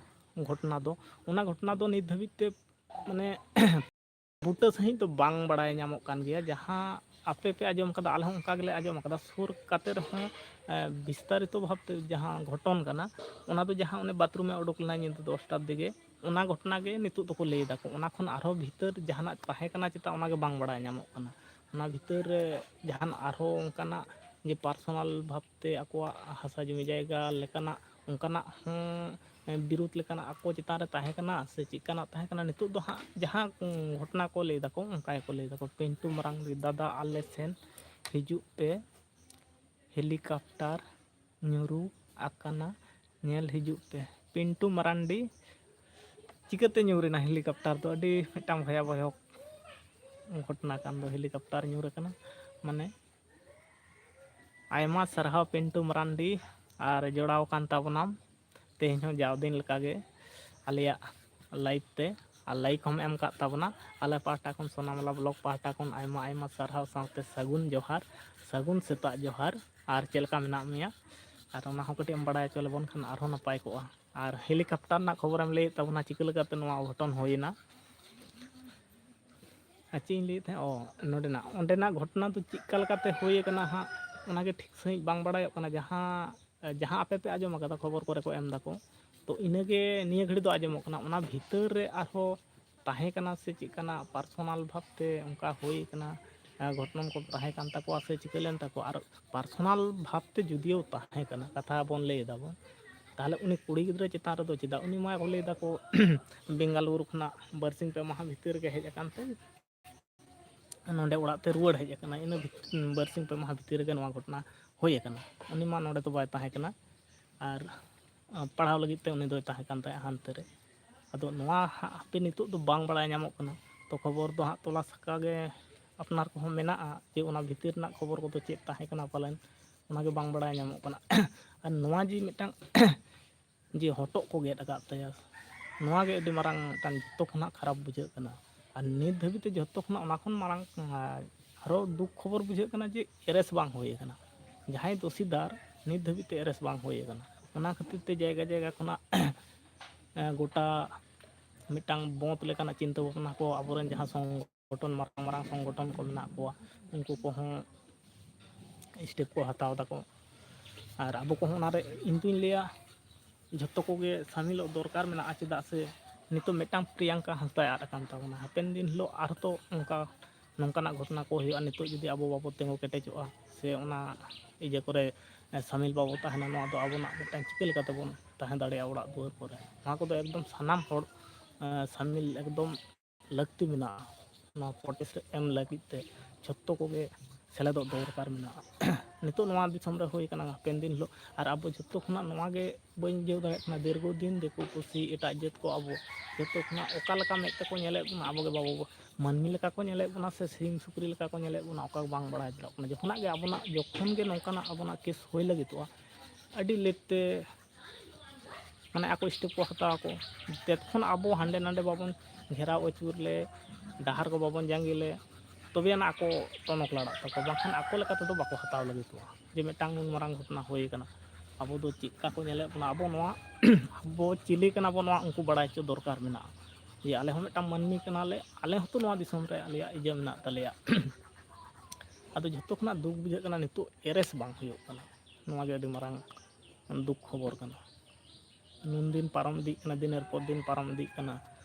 ᱜᱷᱚᱴᱚᱱᱟ ᱫᱚ? ᱚᱱᱟ ᱜᱷᱚᱴᱚᱱᱟ ᱫᱚ ᱱᱤᱛ ᱫᱷᱟᱹᱵᱤᱡ ᱛᱮ, ᱢᱟᱱᱮ, ᱵᱩᱴᱟᱹ ᱥᱟᱺᱦᱤᱡ ᱫᱚ ᱵᱟᱝ ᱵᱟᱲᱟᱭ ᱧᱟᱢᱚᱜ ᱠᱟᱱ ᱜᱮᱭᱟ᱾ ᱡᱟᱦᱟᱸ ᱟᱯᱮ ᱯᱮ ᱟᱸᱡᱚᱢ ᱠᱟᱫᱟ, ᱟᱞᱮ ᱦᱚᱸ ᱚᱱᱠᱟ ᱜᱮᱞᱮ ᱟᱸᱡᱚᱢ ᱠᱟᱫᱟ᱾ ᱥᱩᱨ ᱠᱟᱛᱮ ᱨᱮᱦᱚᱸ, ᱮ, ᱵᱤᱥᱛᱟᱨᱤᱛᱚ ᱵᱷᱟᱵᱽᱛᱮ ᱡᱟᱦᱟᱸ ᱜᱷᱚᱴᱚᱱ ᱠᱟᱱᱟ, ᱚᱱᱟ ᱫᱚ ᱡᱟᱦᱟᱸ ᱚᱱᱮ ᱵᱟᱛᱷᱨᱩᱢᱮ ᱩᱰᱩᱠ ᱞᱮᱱᱟ ᱧᱤᱫᱟᱹ ᱫᱚᱥᱴᱟᱨ ᱫᱤᱠᱮ, ᱚᱱᱟ ᱜᱷᱚᱴᱚᱱᱟ ᱜᱮ ᱱᱤᱛᱚᱜ ᱫᱚᱠᱚ ᱞᱟᱹᱭ ᱫᱟᱠᱚ᱾ ᱚᱱᱟ ᱠᱷᱚᱱ ᱟᱨᱦᱚᱸ ᱵᱷᱤᱛᱟᱹᱨ ᱡᱟᱦᱟᱱᱟᱜ ᱛᱟᱦᱮᱸ ᱠᱟᱱᱟ ᱪᱮᱛᱟ, ᱚᱱᱟ ᱜᱮ ᱵᱟᱝ ᱵᱟᱲᱟᱭ ᱧᱟᱢᱚᱜ ᱠᱟᱱᱟ᱾ ᱚᱱᱟ ᱵᱷᱤᱛᱟᱹᱨ ᱨᱮ ᱡᱟᱦᱟᱱ ᱟᱨᱦᱚᱸ ᱚᱱᱠᱟᱱᱟᱜ ᱡᱮ ᱯᱟᱨᱥᱚᱱᱟᱞ ᱵᱷᱟᱵᱽᱛᱮ ᱟᱠᱚᱣᱟᱜ ᱦᱟᱥᱟ ᱡᱚᱢᱤ ᱡᱟᱭᱜᱟ ᱞᱮᱠᱟᱱᱟᱜ ᱚᱱᱠᱟᱱᱟᱜ ᱦᱚᱸ ᱵᱤᱨᱩᱫᱷ ᱞᱮᱠᱟᱱᱟᱜ ᱟᱠᱚ ᱪᱮᱛᱟᱱ ᱨᱮ ᱛᱟᱦᱮᱸ ᱠᱟᱱᱟ ᱥᱮ ᱪᱮᱫᱠᱟᱱᱟᱜ ᱛᱟᱦᱮᱸ ᱠᱟᱱᱟ, ᱱᱤᱛᱚᱜ ᱫᱚ ᱦᱟᱸᱜ ᱡᱟᱦᱟᱸ ᱜᱷᱚᱴᱚᱱᱟ ᱠᱚ ᱞᱟᱹᱭ ᱫᱟᱠᱚ ᱚᱱᱠᱟ ᱜᱮᱠᱚ ᱞᱟᱹᱭ ᱫᱟᱠᱚ, "ᱯᱤᱱᱴᱩ ᱢᱟᱨᱟᱝᱰᱤ ᱫᱟᱫᱟ ᱟᱞᱮ ᱥᱮᱱ ᱦᱤᱡᱩᱜ ᱯᱮ, ᱦᱮᱞᱤᱠᱚᱯᱴᱟᱨ ᱧᱩᱨᱩ ᱟᱠᱟᱱᱟ, ᱧᱮᱞ ᱦᱤᱡᱩᱜ ᱯᱮ᱾" ᱯᱤᱱᱴᱩ ᱢᱟᱨᱟᱱᱰᱤ ᱪᱤᱠᱟᱹᱛᱮ ᱧᱩᱨ ᱮᱱᱟ ᱦᱮᱞᱤᱠᱚᱯᱴᱟᱨ ᱫᱚ? ᱟᱹᱰᱤ ᱢᱤᱫᱴᱟᱝ ᱵᱷᱚᱭᱟᱵᱷᱚᱭᱚ ᱜᱷᱚᱴᱚᱱᱟ ᱠᱟᱱ ᱫᱚ, ᱦᱮᱞᱤᱠᱚᱯᱴᱟᱨ ᱧᱩᱨ ᱟᱠᱟᱱᱟ᱾ ᱢᱟᱱᱮ ᱟᱭᱢᱟ ᱥᱟᱨᱦᱟᱣ ᱯᱤᱱᱴᱩ ᱢᱟᱨᱟᱱᱰᱤ, ᱟᱨ ᱡᱚᱲᱟᱣ ᱠᱟᱱ ᱛᱟᱵᱚᱱᱟᱢ ᱛᱮᱦᱮᱧ ᱦᱚᱸ ᱡᱟᱣ ᱫᱤᱱ ᱞᱮᱠᱟᱜᱮ ᱟᱞᱮᱭᱟᱜ ᱞᱟᱭᱤᱵᱷ ᱛᱮ, ᱟᱨ ᱞᱟᱭᱤᱠ ᱦᱚᱸᱢ ᱮᱢ ᱠᱟᱫ ᱛᱟᱵᱚᱱᱟ᱾ ᱟᱞᱮ ᱯᱟᱦᱴᱟ ᱠᱷᱚᱱ, ᱥᱳᱱᱟᱢᱟᱞᱟ ᱵᱞᱚᱜ ᱯᱟᱦᱴᱟ ᱠᱷᱚᱱ ᱟᱭᱢᱟ ᱟᱭᱢᱟ ᱥᱟᱨᱦᱟᱣ ᱥᱟᱶᱛᱮ ᱥᱟᱹᱜᱩᱱ ᱡᱚᱦᱟᱨ, ᱥᱟᱹᱜᱩᱱ ᱥᱮᱛᱟᱜ ᱡᱚᱦᱟᱨ᱾ ᱟᱨ ᱪᱮᱫ ᱞᱮᱠᱟ ᱢᱮᱱᱟᱜ ᱢᱮᱭᱟ, ᱟᱨ ᱚᱱᱟ ᱦᱚᱸ ᱠᱟᱹᱴᱤᱡ ᱮᱢ ᱵᱟᱲᱟᱭ ᱦᱚᱪᱚ ᱞᱮᱵᱚᱱ ᱠᱷᱟᱱ ᱟᱨᱦᱚᱸ ᱱᱟᱯᱟᱭ ᱠᱚᱜᱼᱟ᱾ ᱟᱨ ᱦᱮᱞᱤᱠᱚᱯᱴᱟᱨ ᱨᱮᱱᱟᱜ ᱠᱷᱚᱵᱚᱨᱮᱢ ᱞᱟᱹᱭᱮᱫ ᱛᱟᱵᱚᱱᱟ, ᱪᱤᱠᱟᱹ ᱞᱮᱠᱟᱛᱮ ᱱᱚᱣᱟ ᱚᱜᱷᱚᱴᱚᱱ ᱦᱩᱭᱮᱱᱟ? ᱟᱨ ᱪᱮᱫ ᱤᱧ ᱞᱟᱹᱭᱮᱫ ᱛᱟᱦᱮᱸᱫ, ᱚ, ᱱᱚᱰᱮᱱᱟᱜ, ᱚᱸᱰᱮᱱᱟᱜ ᱜᱷᱚᱴᱚᱱᱟ ᱫᱚ ᱪᱮᱫ ᱞᱮᱠᱟ ᱞᱮᱠᱟᱛᱮ ᱦᱩᱭ ᱟᱠᱟᱱᱟ ᱦᱟᱸᱜ, ᱚᱱᱟᱜᱮ ᱴᱷᱤᱠ ᱥᱟᱺᱦᱤᱡ ᱵᱟᱝ ᱵᱟᱲᱟᱭᱚᱜ ᱠᱟᱱᱟ᱾ ᱡᱟᱦᱟᱸ, ᱡᱟᱦᱟᱸ ᱟᱯᱮ ᱯᱮ ᱟᱸᱡᱚᱢ ᱟᱠᱟᱫᱟ, ᱠᱷᱚᱵᱚᱨ ᱠᱚᱨᱮ ᱠᱚ ᱮᱢ ᱫᱟᱠᱚ, ᱛᱚ ᱤᱱᱟᱹᱜᱮ ᱱᱤᱭᱟᱹ ᱜᱷᱟᱹᱲᱤᱡ ᱫᱚ ᱟᱸᱡᱚᱢᱚᱜ ᱠᱟᱱᱟ᱾ ᱚᱱᱟ ᱵᱷᱤᱛᱟᱹᱨ ᱨᱮ ᱟᱨᱦᱚᱸ ᱛᱟᱦᱮᱸ ᱠᱟᱱᱟ ᱥᱮ ᱪᱮᱫ ᱠᱟᱱᱟ, ᱯᱟᱨᱥᱚᱱᱟᱞ ᱵᱷᱟᱵᱽᱛᱮ ᱚᱱᱠᱟ ᱦᱩᱭ ᱠᱟᱱᱟ, ᱜᱷᱚᱴᱚᱱ ᱠᱚ ᱛᱟᱦᱮᱸ ᱠᱟᱱ ᱛᱟᱠᱚᱣᱟ ᱥᱮ ᱪᱤᱠᱟᱹ ᱞᱮᱱ ᱛᱟᱠᱚᱣᱟ? ᱟᱨ ᱯᱟᱨᱥᱚᱱᱟᱞ ᱵᱷᱟᱵᱽᱛᱮ ᱡᱩᱫᱤᱭᱳ ᱛᱟᱦᱮᱸ ᱠᱟᱱᱟ, ᱠᱟᱛᱷᱟ ᱵᱚᱱ ᱞᱟᱹᱭ ᱫᱟᱵᱚᱱ, ᱛᱟᱦᱚᱞᱮ ᱩᱱᱤ ᱠᱩᱲᱤ ᱜᱤᱫᱽᱨᱟᱹ ᱪᱮᱛᱟᱱ ᱨᱮᱫᱚ ᱪᱮᱫᱟᱜ? ᱩᱱᱤ ᱢᱟ ᱠᱚ ᱞᱟᱹᱭ ᱫᱟᱠᱚ ᱵᱮᱝᱜᱟᱞᱩᱨᱩ ᱠᱷᱚᱱᱟᱜ ᱵᱟᱨᱥᱤᱧ ᱯᱮ ᱢᱟᱦᱟ ᱵᱷᱤᱛᱤᱨ ᱨᱮᱜᱮ ᱦᱮᱡ ᱟᱠᱟᱱ ᱛᱮ ᱱᱚᱰᱮ ᱚᱲᱟᱜ ᱛᱮ ᱨᱩᱣᱟᱹᱲ ᱦᱮᱡ ᱟᱠᱟᱱᱟ᱾ ᱤᱱᱟᱹ ᱵᱷᱤᱛ-, ᱵᱟᱨᱥᱤᱧ ᱯᱮ ᱢᱟᱦᱟ ᱵᱷᱤᱛᱤᱨ ᱨᱮᱜᱮ ᱱᱚᱣᱟ ᱜᱷᱚᱴᱚᱱᱟ ᱦᱩᱭ ᱟᱠᱟᱱᱟ᱾ ᱩᱱᱤ ᱢᱟ ᱱᱚᱰᱮ ᱫᱚ ᱵᱟᱭ ᱛᱟᱦᱮᱸ ᱠᱟᱱᱟ, ᱟᱨ ᱯᱟᱲᱦᱟᱣ ᱞᱟᱹᱜᱤᱫ ᱛᱮ ᱩᱱᱤ ᱫᱚᱭ ᱛᱟᱦᱮᱸ ᱠᱟᱱ ᱛᱟᱦᱮᱸᱫ ᱦᱟᱱᱛᱮ ᱨᱮ᱾ ᱟᱫᱚ ᱱᱚᱣᱟ ᱦᱟᱸᱜ ᱦᱟᱯᱮ ᱱᱤᱛᱚᱜ ᱫᱚ ᱵᱟᱝ ᱵᱟᱲᱟᱭ ᱧᱟᱢᱚᱜ ᱠᱟᱱᱟ᱾ ᱛᱚ ᱠᱷᱚᱵᱚᱨ ᱫᱚ ᱦᱟᱸᱜ ᱛᱚᱞᱟᱥ ᱟᱠᱟ ᱜᱮ ᱟᱯᱱᱟᱨ ᱠᱚᱦᱚᱸ ᱢᱮᱱᱟᱜᱼᱟ ᱡᱮ ᱚᱱᱟ ᱵᱷᱤᱛᱤᱨ ᱨᱮᱱᱟᱜ ᱠᱷᱚᱵᱚᱨ ᱠᱚᱫᱚ ᱪᱮᱫ ᱛᱟᱦᱮᱸ ᱠᱟᱱᱟ ᱯᱟᱞᱮᱱ, ᱚᱱᱟᱜᱮ ᱵᱟᱝ ᱵᱟᱲᱟᱭ ᱧᱟᱢᱚᱜ ᱠᱟᱱᱟ᱾ ᱟᱨ ᱱᱚᱣᱟ ᱡᱮ ᱢᱤᱫᱴᱟᱝ ᱡᱮ ᱦᱚᱴᱚᱜ ᱠᱚ ᱜᱮᱫ ᱟᱠᱟᱫ ᱛᱟᱭᱟ, ᱱᱚᱣᱟ ᱜᱮ ᱟᱹᱰᱤ ᱢᱟᱨᱟᱝ ᱢᱤᱫᱴᱟᱝ ᱡᱚᱛᱚ ᱠᱷᱚᱱᱟᱜ ᱠᱷᱟᱨᱟᱯ ᱵᱩᱡᱷᱟᱹᱜ ᱠᱟᱱᱟ᱾ ᱟᱨ ᱱᱤᱛ ᱫᱷᱟᱹᱵᱤᱡ ᱛᱮ ᱡᱚᱛᱚ ᱠᱷᱚᱱᱟᱜ ᱚᱱᱟ ᱠᱷᱚᱱ ᱢᱟᱨᱟᱝ, ᱟᱨ ᱟᱨᱚ ᱫᱩᱠ ᱠᱷᱚᱵᱚᱨ ᱵᱩᱡᱷᱟᱹᱜ ᱠᱟᱱᱟ ᱡᱮ ᱮᱨᱮᱥᱴ ᱵᱟᱝ ᱦᱩᱭ ᱟᱠᱟᱱᱟ᱾ ᱡᱟᱦᱟᱸᱭ ᱫᱳᱥᱤᱫᱟᱨ ᱱᱤᱛ ᱫᱷᱟᱹᱵᱤᱡ ᱛᱮ ᱮᱨᱮᱥᱴ ᱵᱟᱝ ᱦᱩᱭ ᱟᱠᱟᱱᱟ᱾ ᱚᱱᱟ ᱠᱷᱟᱹᱛᱤᱨ ᱛᱮ ᱡᱟᱭᱜᱟ ᱡᱟᱭᱜᱟ ᱠᱷᱚᱱᱟᱜ ᱮᱸ, ᱜᱚᱴᱟ ᱢᱤᱫᱴᱟᱝ ᱵᱚᱸᱫᱽ ᱞᱮᱠᱟᱱᱟᱜ ᱪᱤᱱᱛᱟᱹ ᱵᱷᱟᱵᱽᱱᱟ ᱠᱚ ᱟᱵᱚᱨᱮᱱ ᱡᱟᱦᱟᱸ ᱥᱚᱝᱜᱚᱴᱷᱚᱱ, ᱢᱟᱨᱟᱝ ᱢᱟᱨᱟᱝ ᱥᱚᱝᱜᱚᱴᱷᱚᱱ ᱠᱚ ᱢᱮᱱᱟᱜ ᱠᱚᱣᱟ, ᱩᱱᱠᱩ ᱠᱚᱦᱚᱸ ᱥᱴᱮᱯ ᱠᱚ ᱦᱟᱛᱟᱣ ᱫᱟᱠᱚ᱾ ᱟᱨ ᱟᱵᱚ ᱠᱚᱦᱚᱸ ᱚᱱᱟᱨᱮ ᱤᱧ ᱫᱩᱧ ᱞᱟᱹᱭᱟ ᱡᱷᱚᱛᱚ ᱠᱚᱜᱮ ᱥᱟᱹᱢᱤᱞᱚᱜ ᱫᱚᱨᱠᱟᱨ ᱢᱮᱱᱟᱜᱼᱟ᱾ ᱪᱮᱫᱟᱜ ᱥᱮ ᱱᱤᱛᱚᱜ ᱢᱤᱫᱴᱟᱝ ᱯᱨᱤᱭᱟᱝᱠᱟ ᱦᱟᱸᱥᱫᱟᱭ ᱟᱫ ᱟᱠᱟᱱ ᱛᱟᱵᱚᱱᱟ, ᱦᱟᱯᱮᱱ ᱫᱤᱱ ᱦᱤᱞᱳᱜ ᱟᱨᱦᱚᱸ ᱛᱚ ᱚᱱᱠᱟ, ᱱᱚᱝᱠᱟᱱᱟᱜ ᱜᱷᱚᱴᱚᱱᱟ ᱠᱚ ᱦᱩᱭᱩᱜᱼᱟ᱾ ᱱᱤᱛᱚᱜ ᱡᱩᱫᱤ ᱟᱵᱚ ᱵᱟᱵᱚ ᱛᱤᱸᱜᱩ ᱠᱮᱴᱮᱡᱚᱜᱼᱟ ᱥᱮ ᱚᱱᱟ ᱤᱭᱟᱹ ᱠᱚᱨᱮ ᱥᱟᱹᱢᱤᱞ ᱵᱟᱵᱚ ᱛᱟᱦᱮᱱᱟ, ᱱᱚᱣᱟ ᱫᱚ ᱟᱵᱚᱱᱟᱜ ᱢᱤᱫᱴᱟᱝ ᱪᱤᱠᱟᱹ ᱞᱮᱠᱟ ᱛᱮᱵᱚᱱ ᱛᱟᱦᱮᱸ ᱫᱟᱲᱮᱭᱟᱜᱼᱟ ᱚᱲᱟᱜ ᱫᱩᱣᱟᱹᱨ ᱠᱚᱨᱮ᱾ ᱱᱚᱣᱟ ᱠᱚᱫᱚ ᱮᱠᱫᱚᱢ ᱥᱟᱱᱟᱢ ᱦᱚᱲ ᱥᱟᱹᱢᱤᱞ ᱮᱠᱫᱚᱢ ᱞᱟᱹᱠᱛᱤ ᱢᱮᱱᱟᱜᱼᱟ᱾ ᱱᱚᱣᱟ ᱯᱨᱚᱴᱮᱥᱴ ᱨᱮ ᱮᱢ ᱞᱟᱹᱜᱤᱫ ᱛᱮ ᱡᱷᱚᱛᱚ ᱠᱚᱜᱮ ᱥᱮᱞᱮᱫᱚᱜ ᱫᱚᱨᱠᱟᱨ ᱢᱮᱱᱟᱜᱼᱟ᱾ ᱱᱤᱛᱚᱜ ᱱᱚᱣᱟ ᱫᱤᱥᱚᱢ ᱨᱮ ᱦᱩᱭ ᱠᱟᱱᱟ, ᱦᱟᱯᱮᱱ ᱫᱤᱱ ᱦᱤᱞᱳᱜ ᱟᱨ ᱟᱵᱚ ᱡᱷᱚᱛᱚ ᱠᱷᱚᱱᱟᱜ ᱱᱚᱣᱟ ᱜᱮ ᱵᱟᱹᱧ ᱵᱩᱡᱷᱟᱹᱣ ᱫᱟᱲᱮᱭᱟᱜ ᱠᱟᱱᱟ, ᱫᱤᱨᱜᱷᱚ ᱫᱤᱱ ᱫᱤᱠᱩ ᱯᱩᱥᱤ ᱮᱴᱟᱜ ᱡᱟᱹᱛ ᱠᱚ ᱟᱵᱚ ᱡᱷᱚᱛᱚ ᱠᱷᱚᱱᱟᱜ ᱚᱠᱟ ᱞᱮᱠᱟ ᱢᱮᱫ ᱛᱮᱠᱚ ᱧᱮᱞᱮᱫ ᱵᱚᱱᱟ, ᱟᱵᱚ ᱜᱮ ᱵᱟᱵᱚ ᱢᱟᱹᱱᱢᱤ ᱞᱮᱠᱟ ᱠᱚ ᱧᱮᱞᱮᱫ ᱵᱚᱱᱟ ᱥᱮ ᱥᱤᱢ ᱥᱩᱠᱨᱤ ᱞᱮᱠᱟ ᱠᱚ ᱧᱮᱞᱮᱫ ᱵᱚᱱᱟ, ᱚᱠᱟ ᱵᱟᱝ ᱵᱟᱲᱟᱭ ᱫᱟᱲᱮᱭᱟᱜ ᱠᱟᱱᱟ᱾ ᱡᱚᱠᱷᱚᱱᱟᱜ ᱜᱮ ᱟᱵᱚᱱᱟᱜ, ᱡᱚᱠᱷᱚᱱ ᱜᱮ ᱱᱚᱝᱠᱟᱱᱟᱜ ᱟᱵᱚᱱᱟᱜ ᱠᱮᱥ ᱦᱩᱭ ᱞᱟᱹᱜᱤᱫᱚᱜᱼᱟ, ᱟᱹᱰᱤ ᱞᱮᱴ ᱛᱮ ᱢᱟᱱᱮ ᱟᱠᱚ ᱥᱴᱮᱯ ᱠᱚ ᱦᱟᱛᱟᱣ ᱟᱠᱚ᱾ ᱛᱮᱛᱠᱷᱚᱱ ᱟᱵᱚ ᱦᱟᱸᱰᱮ ᱱᱟᱰᱮ ᱵᱟᱵᱚᱱ ᱜᱷᱮᱨᱟᱣ ᱟᱹᱪᱩᱨ ᱞᱮ, ᱰᱟᱦᱟᱨ ᱠᱚ ᱵᱟᱵᱚᱱ ᱡᱟᱸᱜᱮ ᱞᱮ, ᱛᱚᱵᱮ ᱟᱱᱟᱜ ᱟᱠᱚ ᱴᱚᱱᱚᱠ ᱞᱟᱲᱟᱜ ᱛᱟᱠᱚ, ᱵᱟᱝᱠᱷᱟᱱ ᱟᱠᱚ ᱞᱮᱠᱟ ᱛᱮᱫᱚ ᱵᱟᱠᱚ ᱦᱟᱛᱟᱣ ᱞᱟᱹᱜᱤᱫᱚᱜᱼᱟ᱾ ᱡᱮ ᱢᱤᱫᱴᱟᱝ ᱱᱩᱱ ᱢᱟᱨᱟᱝ ᱜᱷᱚᱴᱚᱱᱟ ᱦᱩᱭ ᱟᱠᱟᱱᱟ, ᱟᱵᱚ ᱫᱚ ᱪᱮᱫ ᱞᱮᱠᱟ ᱠᱚ ᱧᱮᱞᱮᱫ ᱵᱚᱱᱟ, ᱟᱵᱚ ᱱᱚᱣᱟ ᱟᱵᱚ ᱪᱤᱞᱤ ᱠᱟᱱᱟ ᱵᱚᱱ, ᱱᱚᱣᱟ ᱩᱱᱠᱩ ᱵᱟᱲᱟᱭ ᱦᱚᱪᱚ ᱫᱚᱨᱠᱟᱨ ᱢᱮᱱᱟᱜᱼᱟ᱾ ᱡᱮ ᱟᱞᱮ ᱦᱚᱸ ᱢᱤᱫᱴᱟᱝ ᱢᱟᱹᱱᱢᱤ ᱠᱟᱱᱟᱞᱮ, ᱟᱞᱮ ᱦᱚᱸᱛᱚ ᱱᱚᱣᱟ ᱫᱤᱥᱚᱢ ᱨᱮ ᱟᱞᱮᱭᱟᱜ ᱤᱭᱟᱹ ᱢᱮᱱᱟᱜ ᱛᱟᱞᱮᱭᱟ᱾ ᱟᱫᱚ ᱡᱷᱚᱛᱚ ᱠᱷᱚᱱᱟᱜ ᱫᱩᱠ ᱵᱩᱡᱷᱟᱹᱜ ᱠᱟᱱᱟ, ᱱᱤᱛᱚᱜ ᱮᱨᱮᱥᱴ ᱵᱟᱝ ᱦᱩᱭᱩᱜ ᱠᱟᱱᱟ᱾ ᱱᱚᱣᱟ ᱜᱮ ᱟᱹᱰᱤ ᱢᱟᱨᱟᱝ ᱫᱩᱠ ᱠᱷᱚᱵᱚᱨ ᱠᱟᱱᱟ᱾ ᱱᱩᱱ ᱫᱤᱱ ᱯᱟᱨᱚᱢ ᱤᱫᱤᱜ ᱠᱟᱱᱟ, ᱫᱤᱱᱮᱨ ᱯᱚᱨ ᱫᱤᱱ ᱯᱟᱨᱚᱢ ᱤᱫᱤᱜ ᱠᱟᱱᱟ,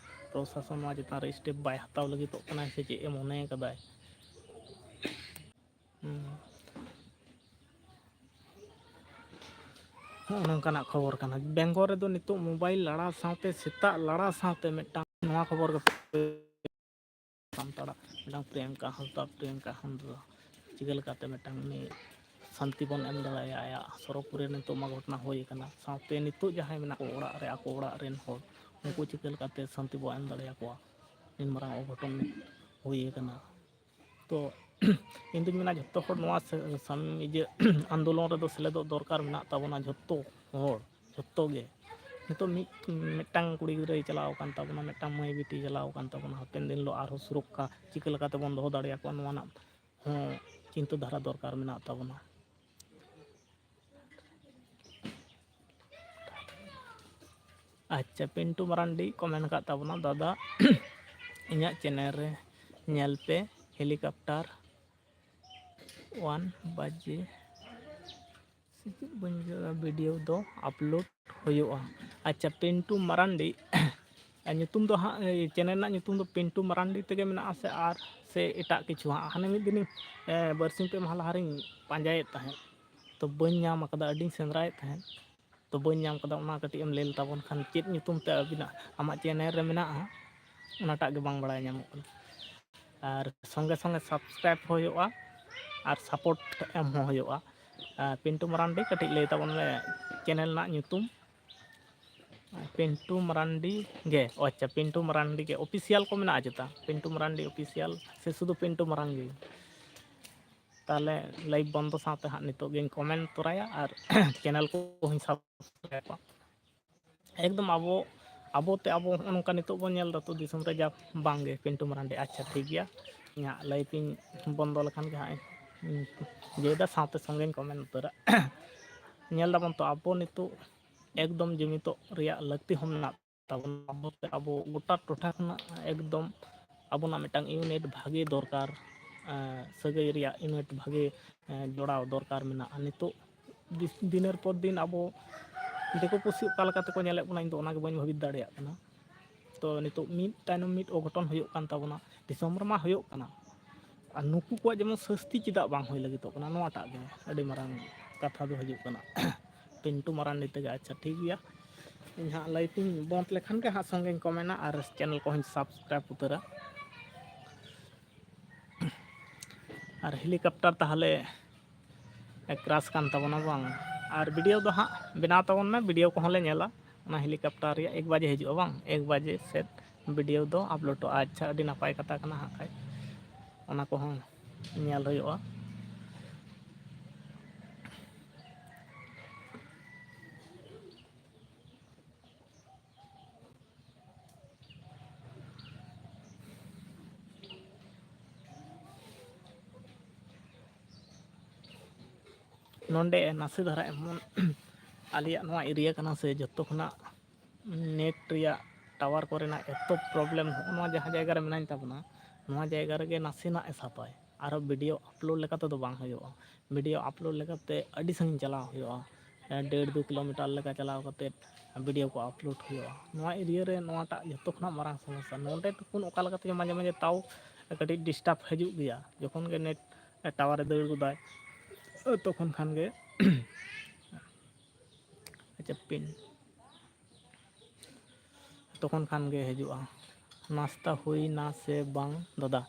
ᱯᱨᱚᱥᱟᱥᱚᱱ ᱱᱚᱣᱟ ᱪᱮᱛᱟᱱ ᱨᱮ ᱥᱴᱮᱯ ᱵᱟᱭ ᱦᱟᱛᱟᱣ ᱞᱟᱹᱜᱤᱫᱚᱜ ᱠᱟᱱᱟ ᱥᱮ ᱪᱮᱫ ᱮ ᱢᱚᱱᱮ ᱠᱟᱫᱟᱭ? ᱦᱩᱸ᱾ ᱦᱚᱸᱜᱼᱚ ᱱᱚᱝᱠᱟᱱᱟᱜ ᱠᱷᱚᱵᱚᱨ ᱠᱟᱱᱟ᱾ ᱵᱮᱝᱜᱚᱞ ᱨᱮᱫᱚ ᱱᱤᱛᱚᱜ ᱢᱳᱵᱟᱭᱤᱞ ᱞᱟᱲᱟ ᱥᱟᱶᱛᱮ, ᱥᱮᱛᱟᱜ ᱞᱟᱲᱟ ᱥᱟᱶᱛᱮ ᱢᱤᱫᱴᱟᱝ ᱱᱚᱣᱟ ᱠᱷᱚᱵᱚᱨ ᱜᱮ ᱥᱟᱱᱛᱟᱲᱟᱜ ᱢᱤᱫᱴᱟᱝ ᱯᱨᱤᱭᱟᱝᱠᱟ ᱦᱟᱸᱥᱫᱟ, ᱯᱨᱤᱭᱟᱝᱠᱟ ᱦᱟᱸᱥᱫᱟ ᱪᱤᱠᱟᱹ ᱞᱮᱠᱟᱛᱮ ᱢᱤᱫᱴᱟᱝ ᱩᱱᱤ ᱥᱟᱱᱛᱤ ᱵᱚᱱ ᱮᱢ ᱫᱟᱲᱮᱭᱟᱭᱟ? ᱟᱭᱟᱜ ᱥᱚᱨᱚᱜᱽᱯᱩᱨᱤ ᱨᱮ ᱱᱤᱛᱚᱜ ᱢᱟ ᱜᱷᱚᱴᱚᱱᱟ ᱦᱩᱭ ᱟᱠᱟᱱᱟ, ᱥᱟᱶᱛᱮ ᱱᱤᱛᱚᱜ ᱡᱟᱦᱟᱸᱭ ᱢᱮᱱᱟᱜ ᱠᱚ ᱚᱲᱟᱜ ᱨᱮ, ᱟᱠᱚ ᱚᱲᱟᱜ ᱨᱮᱱ ᱦᱚᱲ, ᱩᱱᱠᱩ ᱪᱤᱠᱟᱹ ᱞᱮᱠᱟᱛᱮ ᱥᱟᱱᱛᱤ ᱵᱚᱱ ᱮᱢ ᱫᱟᱲᱮᱭᱟᱠᱚᱣᱟ? ᱱᱤᱱ ᱢᱟᱨᱟᱝ ᱚᱜᱷᱚᱴᱚᱱ ᱦᱩᱭ ᱟᱠᱟᱱᱟ᱾ ᱛᱚ ᱤᱧ ᱫᱩᱧ ᱢᱮᱱᱟ ᱡᱷᱚᱛᱚ ᱦᱚᱲ ᱱᱚᱣᱟ ᱥᱮ-, ᱥᱟᱢ-, ᱤᱭᱟᱹ ᱟᱱᱫᱳᱞᱚᱱ ᱨᱮᱫᱚ ᱥᱮᱞᱮᱫᱚᱜ ᱫᱚᱨᱠᱟᱨ ᱢᱮᱱᱟᱜ ᱛᱟᱵᱚᱱᱟ ᱡᱷᱚᱛᱚ ᱦᱚᱲ, ᱡᱷᱚᱛᱚ ᱜᱮ᱾ ᱱᱤᱛᱚᱜ ᱢᱤᱫ, ᱢᱤᱫᱴᱟᱝ ᱠᱩᱲᱤ ᱜᱤᱫᱽᱨᱟᱹᱭ ᱪᱟᱞᱟᱣ ᱟᱠᱟᱱ ᱛᱟᱵᱚᱱᱟ, ᱢᱤᱫᱴᱟᱝ ᱢᱟᱹᱭ ᱵᱤᱴᱤᱭ ᱪᱟᱞᱟᱣ ᱟᱠᱟᱱ ᱛᱟᱵᱚᱱᱟ, ᱦᱟᱯᱮᱱ ᱫᱤᱱ ᱦᱤᱞᱳᱜ ᱟᱨᱦᱚᱸ ᱥᱩᱨᱚᱠᱠᱷᱟ ᱪᱤᱠᱟᱹ ᱞᱮᱠᱟ ᱛᱮᱵᱚᱱ ᱫᱚᱦᱚ ᱫᱟᱲᱮᱭᱟᱠᱚᱣᱟ, ᱱᱚᱣᱟ ᱨᱮᱱᱟᱜ ᱦᱚᱸ ᱪᱤᱱᱛᱟᱹ ᱫᱷᱟᱨᱟ ᱫᱚᱨᱠᱟᱨ ᱢᱮᱱᱟᱜ ᱛᱟᱵᱚᱱᱟ᱾ ᱟᱪᱪᱷᱟ, ᱯᱤᱱᱴᱩ ᱢᱟᱨᱟᱱᱰᱤ ᱠᱚ ᱢᱮᱱ ᱟᱠᱟᱫ ᱛᱟᱵᱚᱱᱟ, ᱫᱟᱫᱟ, ᱤᱧᱟᱹᱜ ᱪᱮᱱᱮᱞ ᱨᱮ ᱧᱮᱞ ᱯᱮ, ᱦᱮᱞᱤᱠᱚᱯᱴᱟᱨ ᱚᱣᱟᱱ ᱵᱟᱡᱮ ᱥᱮ ᱪᱮᱫ ᱵᱟᱹᱧ ᱵᱩᱡᱷᱟᱹᱣ ᱫᱟ, ᱵᱷᱤᱰᱤᱭᱳ ᱫᱚ ᱟᱯᱞᱳᱰ ᱦᱩᱭᱩᱜᱼᱟ᱾ ᱟᱪᱪᱷᱟ, ᱯᱤᱱᱴᱩ ᱢᱟᱨᱟᱱᱰᱤ, ᱟᱨ ᱧᱩᱛᱩᱢ ᱫᱚ ᱦᱟᱸᱜ, ᱮ, ᱪᱮᱱᱮᱞ ᱨᱮᱱᱟᱜ ᱧᱩᱛᱩᱢ ᱫᱚ ᱯᱤᱱᱴᱩ ᱢᱟᱨᱟᱱᱰᱤ ᱛᱮᱜᱮ ᱢᱮᱱᱟᱜᱼᱟ ᱥᱮ ᱟᱨ ᱥᱮ ᱮᱴᱟᱜ ᱠᱤᱪᱷᱩ ᱦᱟᱸᱜ? ᱦᱟᱱᱮ ᱢᱤᱫ ᱫᱤᱱᱤᱧ, ᱮ, ᱵᱟᱨᱥᱤᱧ ᱯᱮ ᱢᱟᱦᱟ ᱞᱟᱦᱟ ᱨᱤᱧ ᱯᱟᱸᱡᱟᱭᱮᱫ ᱛᱟᱦᱮᱸᱫ, ᱛᱚ ᱵᱟᱹᱧ ᱧᱟᱢ ᱟᱠᱟᱫᱟ, ᱟᱹᱰᱤᱧ ᱥᱮᱸᱫᱽᱨᱟᱭᱮᱫ ᱛᱟᱦᱮᱸᱫ, ᱛᱚ ᱵᱟᱹᱧ ᱧᱟᱢ ᱠᱟᱫᱟ, ᱚᱱᱟ ᱠᱟᱹᱴᱤᱡ ᱮᱢ ᱞᱟᱹᱭ ᱞᱮᱛᱟᱵᱚᱱ ᱠᱷᱟᱱ, ᱪᱮᱫ ᱧᱩᱛᱩᱢ ᱛᱮ ᱟᱹᱵᱤᱱᱟᱜ, ᱟᱢᱟᱜ ᱪᱮᱱᱮᱞ ᱨᱮ ᱢᱮᱱᱟᱜᱼᱟ, ᱚᱱᱟᱴᱟᱜ ᱜᱮ ᱵᱟᱝ ᱵᱟᱲᱟᱭ ᱧᱟᱢᱚᱜ ᱠᱟᱱᱟ᱾ ᱟᱨ ᱥᱚᱸᱜᱮ ᱥᱚᱸᱜᱮ ᱥᱟᱵᱥᱠᱨᱟᱭᱤᱵ ᱦᱩᱭᱩᱜᱼᱟ, ᱟᱨ ᱥᱟᱯᱳᱨᱴ ᱮᱢ ᱦᱚᱸ ᱦᱩᱭᱩᱜᱼᱟ᱾ ᱟᱨ ᱯᱤᱱᱴᱩ ᱢᱟᱨᱟᱱᱰᱤ, ᱠᱟᱹᱴᱤᱡ ᱞᱟᱹᱭ ᱛᱟᱵᱚᱱ ᱢᱮ ᱪᱮᱱᱮᱞ ᱨᱮᱱᱟᱜ ᱧᱩᱛᱩᱢ᱾ ᱯᱤᱱᱴᱩ ᱢᱟᱨᱟᱱᱰᱤ ᱜᱮ, ᱚ ᱟᱪᱪᱷᱟ, ᱯᱤᱱᱴᱩ ᱢᱟᱨᱟᱱᱰᱤ ᱜᱮ ᱚᱯᱷᱤᱥᱤᱭᱟᱞ ᱠᱚ ᱢᱮᱱᱟᱜᱼᱟ ᱪᱮᱛᱟ? ᱯᱤᱱᱴᱩ ᱢᱟᱨᱟᱱᱰᱤ ᱚᱯᱷᱤᱥᱤᱭᱟᱞ ᱥᱮ ᱥᱩᱫᱷᱩ ᱯᱤᱱᱴᱩ ᱢᱟᱨᱟᱱᱰᱤ? ᱛᱟᱦᱚᱞᱮ ᱞᱟᱭᱤᱵᱷ ᱵᱚᱱᱫᱚ ᱥᱟᱶᱛᱮ ᱦᱟᱸᱜ ᱱᱤᱛᱚᱜ ᱜᱤᱧ ᱠᱚᱢᱮᱱᱴ ᱛᱚᱨᱟᱭᱟ ᱟᱨ ᱪᱮᱱᱮᱞ ᱠᱚᱦᱚᱸᱧ ᱥᱟᱵᱥᱠᱨᱟᱭᱤᱵᱟ᱾ ᱮᱠᱫᱚᱢ ᱟᱵᱚ, ᱟᱵᱚᱛᱮ ᱟᱵᱚ ᱦᱚᱸᱜᱼᱚ ᱱᱚᱝᱠᱟ ᱱᱤᱛᱚᱜ ᱵᱚᱱ ᱧᱮᱞ ᱫᱟ ᱛᱚ ᱫᱤᱥᱚᱢ ᱨᱮ, ᱡᱟ ᱵᱟᱝᱜᱮ ᱯᱤᱱᱴᱩ ᱢᱟᱨᱟᱱᱰᱤ᱾ ᱟᱪᱪᱷᱟ, ᱴᱷᱤᱠ ᱜᱮᱭᱟ, ᱤᱧᱟᱹᱜ ᱞᱟᱭᱤᱵᱷ ᱤᱧ ᱵᱚᱱᱫᱚ ᱞᱮᱠᱷᱟᱱ ᱜᱮ ᱦᱟᱸᱜ ᱤᱧ ᱤᱭᱟᱹᱭᱫᱟ, ᱥᱟᱶᱛᱮ ᱥᱚᱸᱜᱮᱧ ᱠᱚᱢᱮᱱᱴ ᱩᱛᱟᱹᱨᱟ᱾ ᱧᱮᱞ ᱫᱟᱵᱚᱱ ᱛᱚ ᱟᱵᱚ ᱱᱤᱛᱚᱜ ᱮᱠᱫᱚᱢ ᱡᱩᱢᱤᱫᱚᱜ ᱨᱮᱭᱟᱜ ᱞᱟᱹᱠᱛᱤ ᱦᱚᱸ ᱢᱮᱱᱟᱜ ᱛᱟᱵᱚᱱᱟ᱾ ᱟᱵᱚ ᱛᱮ ᱟᱵᱚ ᱜᱚᱴᱟ ᱴᱚᱴᱷᱟ ᱠᱷᱚᱱᱟᱜ ᱮᱠᱫᱚᱢ ᱟᱵᱚᱱᱟᱜ ᱢᱤᱫᱴᱟᱝ ᱤᱭᱩᱱᱤᱴ ᱵᱷᱟᱜᱮ ᱫᱚᱨᱠᱟᱨ, ᱮᱸ, ᱥᱟᱹᱜᱟᱹᱭ ᱨᱮᱭᱟᱜ ᱤᱭᱩᱱᱤᱴ ᱵᱷᱟᱜᱮ, ᱮᱸ, ᱡᱚᱲᱟᱣ ᱫᱚᱨᱠᱟᱨ ᱢᱮᱱᱟᱜᱼᱟ᱾ ᱱᱤᱛᱚᱜ ᱫᱤᱥ-, ᱫᱤᱱᱮᱨ ᱯᱚᱨ ᱫᱤᱱ ᱟᱵᱚ ᱫᱤᱠᱩ ᱯᱩᱥᱤ ᱚᱠᱟ ᱞᱮᱠᱟ ᱛᱮᱠᱚ ᱧᱮᱞᱮᱫ ᱵᱚᱱᱟ, ᱤᱧ ᱫᱚ ᱚᱱᱟᱜᱮ ᱵᱟᱹᱧ ᱵᱷᱟᱹᱵᱤᱛ ᱫᱟᱲᱮᱭᱟᱜ ᱠᱟᱱᱟ᱾ ᱛᱚ ᱱᱤᱛᱚᱜ ᱢᱤᱫ ᱛᱟᱭᱱᱚᱢ ᱢᱤᱫ ᱚᱜᱷᱚᱴᱚᱱ ᱦᱩᱭᱩᱜ ᱠᱟᱱ ᱛᱟᱵᱚᱱᱟ, ᱫᱤᱥᱚᱢ ᱨᱮᱢᱟ ᱦᱩᱭᱩᱜ ᱠᱟᱱᱟ, ᱟᱨ ᱱᱩᱠᱩ ᱠᱚᱣᱟᱜ ᱡᱮᱢᱚᱱ ᱥᱟᱹᱥᱛᱤ ᱪᱮᱫᱟᱜ ᱵᱟᱝ ᱦᱩᱭ ᱞᱟᱹᱜᱤᱫᱚᱜ ᱠᱟᱱᱟ, ᱱᱚᱣᱟᱴᱟᱜ ᱜᱮ ᱟᱹᱰᱤ ᱢᱟᱨᱟᱝ ᱠᱟᱛᱷᱟ ᱫᱚ ᱦᱤᱡᱩᱜ ᱠᱟᱱᱟ᱾ ᱯᱤᱱᱴᱩ ᱢᱟᱨᱟᱱᱰᱤ ᱛᱮᱜᱮ᱾ ᱟᱪᱪᱷᱟ, ᱴᱷᱤᱠ ᱜᱮᱭᱟ, ᱤᱧ ᱦᱟᱸᱜ ᱞᱟᱭᱤᱵᱷ ᱤᱧ ᱵᱚᱱᱫ ᱞᱮᱠᱷᱟᱱ ᱜᱮ ᱦᱟᱸᱜ ᱥᱚᱸᱜᱮᱧ ᱠᱚᱢᱮᱱᱟ ᱟᱨ ᱪᱮᱱᱮᱞ ᱠᱚᱦᱚᱸᱧ ᱥᱟᱵᱥᱠᱨᱟᱭᱤᱵ ᱩᱛᱟᱹᱨᱟ᱾ ᱟᱨ ᱦᱮᱞᱤᱠᱚᱯᱴᱟᱨ ᱛᱟᱦᱚᱞᱮ ᱠᱨᱟᱥ ᱠᱟᱱ ᱛᱟᱵᱚᱱᱟ ᱵᱟᱝ? ᱟᱨ ᱵᱷᱤᱰᱤᱭᱳ ᱫᱚ ᱦᱟᱸᱜ ᱵᱮᱱᱟᱣ ᱛᱟᱵᱚᱱ ᱢᱮ, ᱵᱷᱤᱰᱤᱭᱳ ᱠᱚᱦᱚᱸ ᱞᱮ ᱧᱮᱞᱟ᱾ ᱚᱱᱟ ᱦᱮᱞᱤᱠᱚᱯᱴᱟᱨ ᱨᱮᱭᱟᱜ ᱮᱠ ᱵᱟᱡᱮ ᱦᱤᱡᱩᱜᱼᱟ ᱵᱟᱝ? ᱮᱠ ᱵᱟᱡᱮ ᱥᱮᱫ ᱵᱷᱤᱰᱤᱭᱳ ᱫᱚ ᱟᱯᱞᱳᱰᱚᱜᱼᱟ᱾ ᱟᱪᱪᱷᱟ, ᱟᱹᱰᱤ ᱱᱟᱯᱟᱭ ᱠᱟᱛᱷᱟ ᱠᱟᱱᱟ ᱦᱟᱸᱜ ᱠᱷᱟᱡ, ᱚᱱᱟ ᱠᱚᱦᱚᱸ ᱧᱮᱞ ᱦᱩᱭᱩᱜᱼᱟ᱾ ᱱᱚᱰᱮ ᱱᱟᱥᱮ ᱫᱷᱟᱨᱟ ᱮᱢᱚᱱ ᱟᱞᱮᱭᱟᱜ ᱱᱚᱣᱟ ᱮᱨᱤᱭᱟ ᱠᱟᱱᱟ ᱥᱮ, ᱡᱚᱛᱚ ᱠᱷᱚᱱᱟᱜ ᱱᱮᱴ ᱨᱮᱭᱟᱜ ᱴᱟᱣᱟᱨ ᱠᱚᱨᱮᱱᱟᱜ ᱮᱛᱚ ᱯᱨᱚᱵᱞᱮᱢ᱾ ᱱᱚᱜᱼᱚ ᱱᱚᱣᱟ ᱡᱟᱦᱟᱸ ᱡᱟᱭᱜᱟ ᱨᱮ ᱢᱮᱱᱟᱧ ᱛᱟᱵᱚᱱᱟ, ᱱᱚᱣᱟ ᱡᱟᱭᱜᱟ ᱨᱮᱜᱮ ᱱᱟᱥᱮᱱᱟᱜ ᱮ ᱥᱟᱯᱟᱭ, ᱟᱨᱦᱚᱸ ᱵᱷᱤᱰᱤᱭᱳ ᱟᱯᱞᱳᱰ ᱞᱮᱠᱟ ᱛᱮᱫᱚ ᱵᱟᱝ ᱦᱩᱭᱩᱜᱼᱟ᱾ ᱵᱷᱤᱰᱤᱭᱳ ᱟᱯᱞᱳᱰ ᱞᱮᱠᱟᱛᱮ ᱟᱹᱰᱤ ᱥᱟᱺᱜᱤᱧ ᱪᱟᱞᱟᱣ ᱦᱩᱭᱩᱜᱼᱟ, ᱰᱮᱲ ᱫᱩ ᱠᱤᱞᱳᱢᱤᱴᱟᱨ ᱞᱮᱠᱟ ᱪᱟᱞᱟᱣ ᱠᱟᱛᱮᱫ ᱵᱷᱤᱰᱤᱭᱳ ᱠᱚ ᱟᱯᱞᱳᱰ ᱦᱩᱭᱩᱜᱼᱟ᱾ ᱱᱚᱣᱟ ᱮᱨᱤᱭᱟ ᱨᱮ ᱱᱚᱣᱟᱴᱟᱜ ᱡᱚᱛᱚ ᱠᱷᱚᱱᱟᱜ ᱢᱟᱨᱟᱝ ᱥᱚᱢᱚᱥᱥᱟ᱾ ᱱᱚᱰᱮ ᱴᱩᱠᱩᱱ ᱚᱠᱟ ᱞᱮᱠᱟ ᱛᱮᱜᱮ ᱢᱟᱡᱷᱮ ᱢᱟᱡᱷᱮ ᱛᱟᱣ ᱠᱟᱹᱴᱤᱡ ᱰᱤᱥᱴᱟᱵᱽ ᱦᱤᱡᱩᱜ ᱜᱮᱭᱟ, ᱡᱚᱠᱷᱚᱱ ᱜᱮ ᱱᱮᱴ ᱴᱟᱣᱟᱨᱮ ᱫᱟᱹᱲ ᱜᱚᱫᱟᱭ ᱛᱚᱠᱷᱚᱱ ᱠᱷᱟᱱ ᱜᱮ᱾ ᱪᱟᱹᱯᱤᱱ᱾ ᱛᱚᱠᱷᱚᱱ ᱠᱷᱟᱱ ᱜᱮ ᱦᱤᱡᱩᱜᱼᱟ, "ᱱᱟᱥᱛᱟ ᱦᱩᱭᱱᱟ ᱥᱮ ᱵᱟᱝ ᱫᱟᱫᱟ?"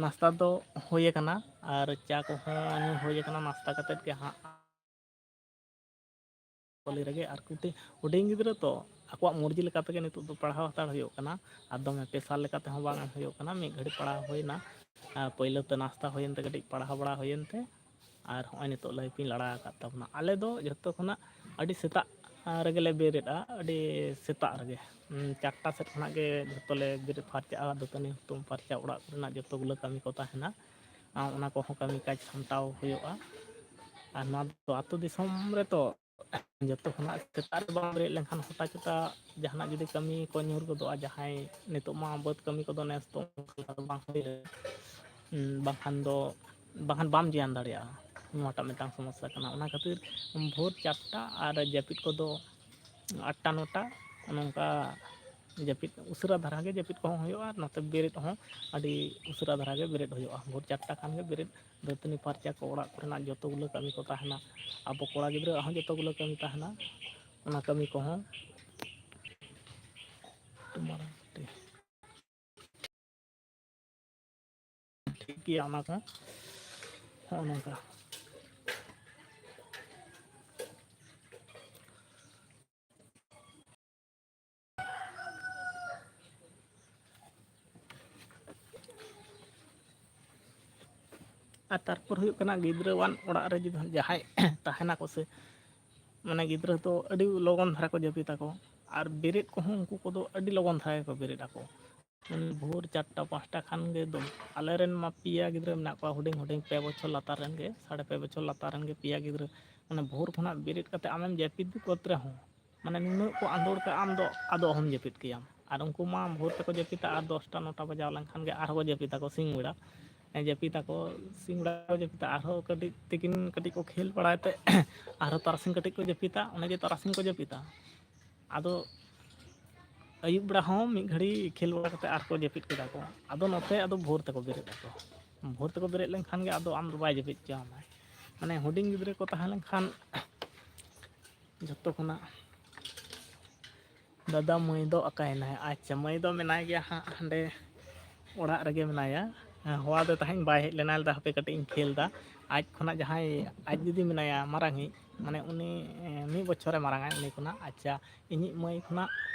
ᱱᱟᱥᱛᱟ ᱫᱚ ᱦᱩᱭ ᱟᱠᱟᱱᱟ, ᱟᱨ ᱪᱟ ᱠᱚᱦᱚᱸ ᱧᱩ ᱦᱩᱭ ᱟᱠᱟᱱᱟ᱾ ᱱᱟᱥᱛᱟ ᱠᱟᱛᱮᱫ ᱜᱮ ᱦᱟᱸᱜ ᱠᱚᱞᱮᱡᱽ ᱨᱮᱜᱮ, ᱟᱨ ᱠᱟᱹᱴᱤᱡ ᱦᱩᱰᱤᱧ ᱜᱤᱫᱽᱨᱟᱹ ᱛᱚ, ᱟᱠᱚᱣᱟᱜ ᱢᱚᱨᱡᱤ ᱞᱮᱠᱟ ᱛᱮᱜᱮ ᱱᱤᱛᱚᱜ ᱫᱚ ᱯᱟᱲᱦᱟᱣ ᱦᱟᱛᱟᱲ ᱦᱩᱭᱩᱜ ᱠᱟᱱᱟ᱾ ᱟᱨ ᱫᱚᱢᱮ ᱯᱮᱥᱟᱨ ᱞᱮᱠᱟ ᱛᱮᱦᱚᱸ ᱵᱟᱝ ᱮᱢ ᱦᱩᱭᱩᱜ ᱠᱟᱱᱟ᱾ ᱢᱤᱫ ᱜᱷᱟᱹᱲᱤᱡ ᱯᱟᱲᱦᱟᱣ ᱦᱩᱭᱱᱟ, ᱟᱨ ᱯᱳᱭᱞᱳ ᱛᱮ ᱱᱟᱥᱛᱟ ᱦᱩᱭᱮᱱ ᱛᱮ, ᱠᱟᱹᱴᱤᱡ ᱯᱟᱲᱦᱟᱣ ᱵᱟᱲᱟ ᱦᱩᱭᱮᱱ ᱛᱮ, ᱟᱨ ᱦᱚᱸᱜᱼᱚᱭ ᱱᱤᱛᱚᱜ ᱞᱟᱭᱤᱯᱷ ᱤᱧ ᱞᱟᱲᱟ ᱟᱠᱟᱫ ᱛᱟᱵᱚᱱᱟ᱾ ᱟᱞᱮ ᱫᱚ ᱡᱷᱚᱛᱚ ᱠᱷᱚᱱᱟᱜ ᱟᱹᱰᱤ ᱥᱮᱛᱟᱜ, ᱟ, ᱨᱮᱜᱮ ᱞᱮ ᱵᱮᱨᱮᱫᱼᱟ, ᱟᱹᱰᱤ ᱥᱮᱛᱟᱜ ᱨᱮᱜᱮ᱾ ᱩᱢ, ᱪᱟᱨᱴᱟ ᱥᱮᱫ ᱠᱷᱚᱱᱟᱜ ᱜᱮ ᱡᱷᱚᱛᱚ ᱞᱮ ᱵᱮᱨᱮᱫ ᱯᱷᱟᱨᱪᱟᱜᱼᱟ, ᱫᱟᱹᱛᱟᱹᱱᱤ ᱦᱩᱛᱩᱢ ᱯᱷᱟᱨᱪᱟ, ᱚᱲᱟᱜ ᱠᱚᱨᱮᱱᱟᱜ ᱡᱷᱚᱛᱚ ᱜᱩᱞᱟᱹ ᱠᱟᱹᱢᱤ ᱠᱚ ᱛᱟᱦᱮᱱᱟ᱾ ᱟ, ᱚᱱᱟ ᱠᱚᱦᱚᱸ ᱠᱟᱹᱢᱤ ᱠᱟᱡᱽ ᱥᱟᱢᱴᱟᱣ ᱦᱩᱭᱩᱜᱼᱟ᱾ ᱟᱨ ᱱᱚᱣᱟ ᱫᱚ ᱟᱹᱛᱩ ᱫᱤᱥᱚᱢ ᱨᱮᱛᱚ ᱡᱚᱛᱚ ᱠᱷᱚᱱᱟᱜ ᱥᱮᱛᱟᱜ ᱨᱮ ᱵᱟᱢ ᱵᱮᱨᱮᱫ ᱞᱮᱱᱠᱷᱟᱱ ᱦᱚᱴᱟᱪᱚᱴᱟ ᱡᱟᱦᱟᱱᱟᱜ ᱡᱩᱫᱤ ᱠᱟᱹᱢᱤ ᱠᱚ ᱧᱩᱨ ᱜᱚᱫᱚᱜᱼᱟ, ᱡᱟᱦᱟᱸᱭ ᱱᱤᱛᱚᱜ ᱢᱟ ᱵᱟᱹᱫᱽ ᱠᱟᱹᱢᱤ ᱠᱚᱫᱚ ᱱᱮᱥ ᱫᱚ ᱚᱱᱠᱟ ᱞᱮᱠᱟ ᱫᱚ ᱵᱟᱝ ᱦᱩᱭ ᱞᱮᱱᱟ, ᱩᱸ, ᱵᱟᱝᱠᱷᱟᱱ ᱫᱚ, ᱵᱟᱝᱠᱷᱟᱱ ᱵᱟᱢ ᱡᱤᱭᱟᱱ ᱫᱟᱲᱮᱭᱟᱜᱼᱟ᱾ ᱱᱚᱣᱟᱴᱟᱜ ᱢᱤᱫᱴᱟᱝ ᱥᱚᱢᱚᱥᱥᱟ ᱠᱟᱱᱟ᱾ ᱚᱱᱟ ᱠᱷᱟᱹᱛᱤᱨ ᱵᱷᱳᱨ ᱪᱟᱨᱴᱟ ᱟᱨ ᱡᱟᱹᱯᱤᱫ ᱠᱚᱫᱚ ᱟᱴᱴᱟ ᱱᱚᱴᱟ, ᱱᱚᱝᱠᱟ ᱡᱟᱹᱯᱤᱫ, ᱩᱥᱟᱹᱨᱟ ᱫᱷᱟᱨᱟ ᱜᱮ ᱡᱟᱹᱯᱤᱫ ᱠᱚᱦᱚᱸ ᱦᱩᱭᱩᱜᱼᱟ, ᱟᱨ ᱱᱚᱛᱮ ᱵᱮᱨᱮᱫ ᱦᱚᱸ ᱟᱹᱰᱤ ᱩᱥᱟᱹᱨᱟ ᱫᱷᱟᱨᱟ ᱜᱮ ᱵᱮᱨᱮᱫ ᱦᱩᱭᱩᱜᱼᱟ᱾ ᱵᱷᱳᱨ ᱪᱟᱨᱴᱟ ᱠᱷᱟᱱ ᱜᱮ ᱵᱮᱨᱮᱫ, ᱫᱟᱹᱛᱟᱹᱱᱤ ᱯᱷᱟᱨᱪᱟ ᱠᱚ, ᱚᱲᱟᱜ ᱠᱚᱨᱮᱱᱟᱜ ᱡᱚᱛᱚ ᱜᱩᱞᱟᱹ ᱠᱟᱹᱢᱤ ᱠᱚ ᱛᱟᱦᱮᱱᱟ᱾ ᱟᱵᱚ ᱠᱚᱲᱟ ᱜᱤᱫᱽᱨᱟᱹᱣᱟᱜ ᱦᱚᱸ ᱡᱚᱛᱚ ᱜᱩᱞᱟᱹ ᱠᱟᱹᱢᱤ ᱛᱟᱦᱮᱱᱟ, ᱚᱱᱟ ᱠᱟᱹᱢᱤ ᱠᱚᱦᱚᱸ᱾ ᱴᱷᱤᱠ ᱜᱮᱭᱟ, ᱚᱱᱟ ᱠᱚ ᱦᱚᱸᱜᱼᱚ ᱱᱚᱝᱠᱟ᱾ ᱟᱨ ᱛᱟᱨᱯᱚᱨ ᱦᱩᱭᱩᱜ ᱠᱟᱱᱟ, ᱜᱤᱫᱽᱨᱟᱹᱣᱟᱱ ᱚᱲᱟᱜ ᱨᱮ ᱡᱩᱫᱤ ᱡᱟᱦᱟᱸᱭ ᱛᱟᱦᱮᱱᱟᱠᱚ ᱥᱮ, ᱢᱟᱱᱮ, ᱜᱤᱫᱽᱨᱟᱹ ᱫᱚ ᱟᱹᱰᱤ ᱞᱚᱜᱚᱱ ᱫᱷᱟᱨᱟ ᱠᱚ ᱡᱟᱹᱯᱤᱫ ᱟᱠᱚ, ᱟᱨ ᱵᱮᱨᱮᱫ ᱠᱚᱦᱚᱸ ᱩᱱᱠᱩ ᱠᱚᱫᱚ ᱟᱹᱰᱤ ᱞᱚᱜᱚᱱ ᱫᱷᱟᱨᱟ ᱜᱮᱠᱚ ᱵᱮᱨᱮᱫ ᱟᱠᱚ᱾ ᱩᱱ ᱵᱷᱳᱨ ᱪᱟᱨᱴᱟ ᱯᱟᱸᱪᱴᱟ ᱠᱷᱟᱱ ᱜᱮ ᱫᱚ, ᱟᱞᱮ ᱨᱮᱱ ᱢᱟ ᱯᱮᱭᱟ ᱜᱤᱫᱽᱨᱟᱹ ᱢᱮᱱᱟᱜ ᱠᱚᱣᱟ, ᱦᱩᱰᱤᱧ ᱦᱩᱰᱤᱧ, ᱯᱮ ᱵᱚᱪᱷᱚᱨ ᱞᱟᱛᱟᱨ ᱨᱮᱱ ᱜᱮ, ᱥᱟᱲᱮ ᱯᱮ ᱵᱚᱪᱷᱚᱨ ᱞᱟᱛᱟᱨ ᱨᱮᱱ ᱜᱮ ᱯᱮᱭᱟ ᱜᱤᱫᱽᱨᱟᱹ᱾ ᱢᱟᱱᱮ, ᱵᱷᱳᱨ ᱠᱷᱚᱱᱟᱜ ᱵᱮᱨᱮᱫ ᱠᱟᱛᱮ ᱟᱢᱮᱢ ᱡᱟᱹᱯᱤᱫ ᱜᱚᱫ ᱨᱮᱦᱚᱸ, ᱢᱟᱱᱮ, ᱱᱩᱱᱟᱹᱜ ᱠᱚ ᱟᱸᱫᱳᱲ ᱠᱟᱜᱼᱟ, ᱟᱢ ᱫᱚ ᱟᱫᱚ ᱚᱦᱚᱢ ᱡᱟᱹᱯᱤᱫ ᱠᱮᱭᱟᱢ᱾ ᱟᱨ ᱩᱱᱠᱩ ᱢᱟ ᱵᱷᱳᱨ ᱛᱮᱠᱚ ᱡᱟᱹᱯᱤᱫᱟ, ᱟᱨ ᱫᱚᱥᱴᱟ ᱱᱚᱴᱟ ᱵᱟᱡᱟᱣ ᱞᱮᱱᱠᱷᱟᱱ ᱜᱮ ᱟᱨᱦᱚᱸ ᱠᱚ ᱡᱟᱹᱯᱤᱫᱟᱠᱚ ᱥᱤᱧ ᱵᱮᱲᱟ᱾ ᱦᱮᱸ, ᱡᱟᱹᱯᱤᱫᱟᱠᱚ ᱥᱤᱧ ᱵᱮᱲᱟ ᱠᱚ ᱡᱟᱹᱯᱤᱫᱟ, ᱟᱨᱦᱚᱸ ᱠᱟᱹᱴᱤᱡ ᱛᱤᱠᱤᱱ ᱠᱟᱹᱴᱤᱡ ᱠᱚ ᱠᱷᱮᱞ ᱵᱟᱲᱟᱭ ᱛᱮ ᱟᱨᱦᱚᱸ ᱛᱟᱨᱟᱥᱤᱧ ᱠᱟᱹᱴᱤᱡ ᱠᱚ ᱡᱟᱹᱯᱤᱫᱟ, ᱚᱱᱮ ᱡᱮ ᱛᱟᱨᱟᱥᱤᱧ ᱠᱚ ᱡᱟᱹᱯᱤᱫᱟ᱾ ᱟᱫᱚ ᱟᱹᱭᱩᱵ ᱵᱮᱲᱟ ᱦᱚᱸ ᱢᱤᱫ ᱜᱷᱟᱹᱲᱤ ᱠᱷᱮᱞ ᱵᱟᱲᱟ ᱠᱟᱛᱮ ᱟᱨᱦᱚᱸ ᱠᱚ ᱡᱟᱹᱯᱤᱫ ᱠᱮᱫᱟ ᱠᱚ᱾ ᱟᱫᱚ ᱱᱚᱛᱮ ᱟᱫᱚ ᱵᱷᱳᱨ ᱛᱮᱠᱚ ᱵᱮᱨᱮᱫ ᱟᱠᱚ᱾ ᱵᱷᱳᱨ ᱛᱮᱠᱚ ᱵᱮᱨᱮᱫ ᱞᱮᱱᱠᱷᱟᱱ ᱜᱮ ᱟᱫᱚ ᱟᱢ ᱫᱚ ᱵᱟᱭ ᱡᱟᱹᱯᱤᱫ ᱦᱚᱪᱚ ᱟᱢᱟᱭ᱾ ᱢᱟᱱᱮ, ᱦᱩᱰᱤᱧ ᱜᱤᱫᱽᱨᱟᱹ ᱠᱚ ᱛᱟᱦᱮᱸ ᱞᱮᱱᱠᱷᱟᱱ ᱡᱚᱛᱚ ᱠᱷᱚᱱᱟᱜ ᱫᱟᱫᱟ, ᱢᱟᱹᱭ ᱫᱚ ᱚᱠᱟᱭᱮᱱᱟᱭ? ᱟᱪᱪᱷᱟ, ᱢᱟᱹᱭ ᱫᱚ ᱢᱮᱱᱟᱭ ᱜᱮᱭᱟ ᱦᱟᱸᱜ ᱦᱟᱸᱰᱮ ᱚᱲᱟᱜ ᱨᱮᱜᱮ ᱢᱮᱱᱟᱭᱟ᱾ ᱦᱮᱸ, ᱦᱚᱦᱚᱣᱟᱫᱮ ᱛᱟᱦᱮᱸᱫ, ᱵᱟᱭ ᱦᱮᱡ ᱞᱮᱱᱟ, ᱞᱟᱹᱭᱫᱟ ᱦᱟᱯᱮ ᱠᱟᱹᱴᱤᱡ ᱤᱧ ᱠᱷᱮᱞ ᱫᱟ᱾ ᱟᱡ ᱠᱷᱚᱱᱟᱜ ᱡᱟᱦᱟᱸᱭ, ᱟᱡ ᱫᱤᱫᱤ ᱢᱮᱱᱟᱭᱟ ᱢᱟᱨᱟᱝᱤᱡ, ᱢᱟᱱᱮ ᱩᱱᱤ, ᱮ, ᱢᱤᱫ ᱵᱚᱪᱷᱚᱨᱮ ᱢᱟᱨᱟᱝᱟᱭ ᱩᱱᱤ ᱠᱷᱚᱱᱟᱜ᱾ ᱟᱪᱪᱷᱟ, ᱤᱧᱤᱡ ᱢᱟᱹᱭ ᱠᱷᱚᱱᱟᱜ,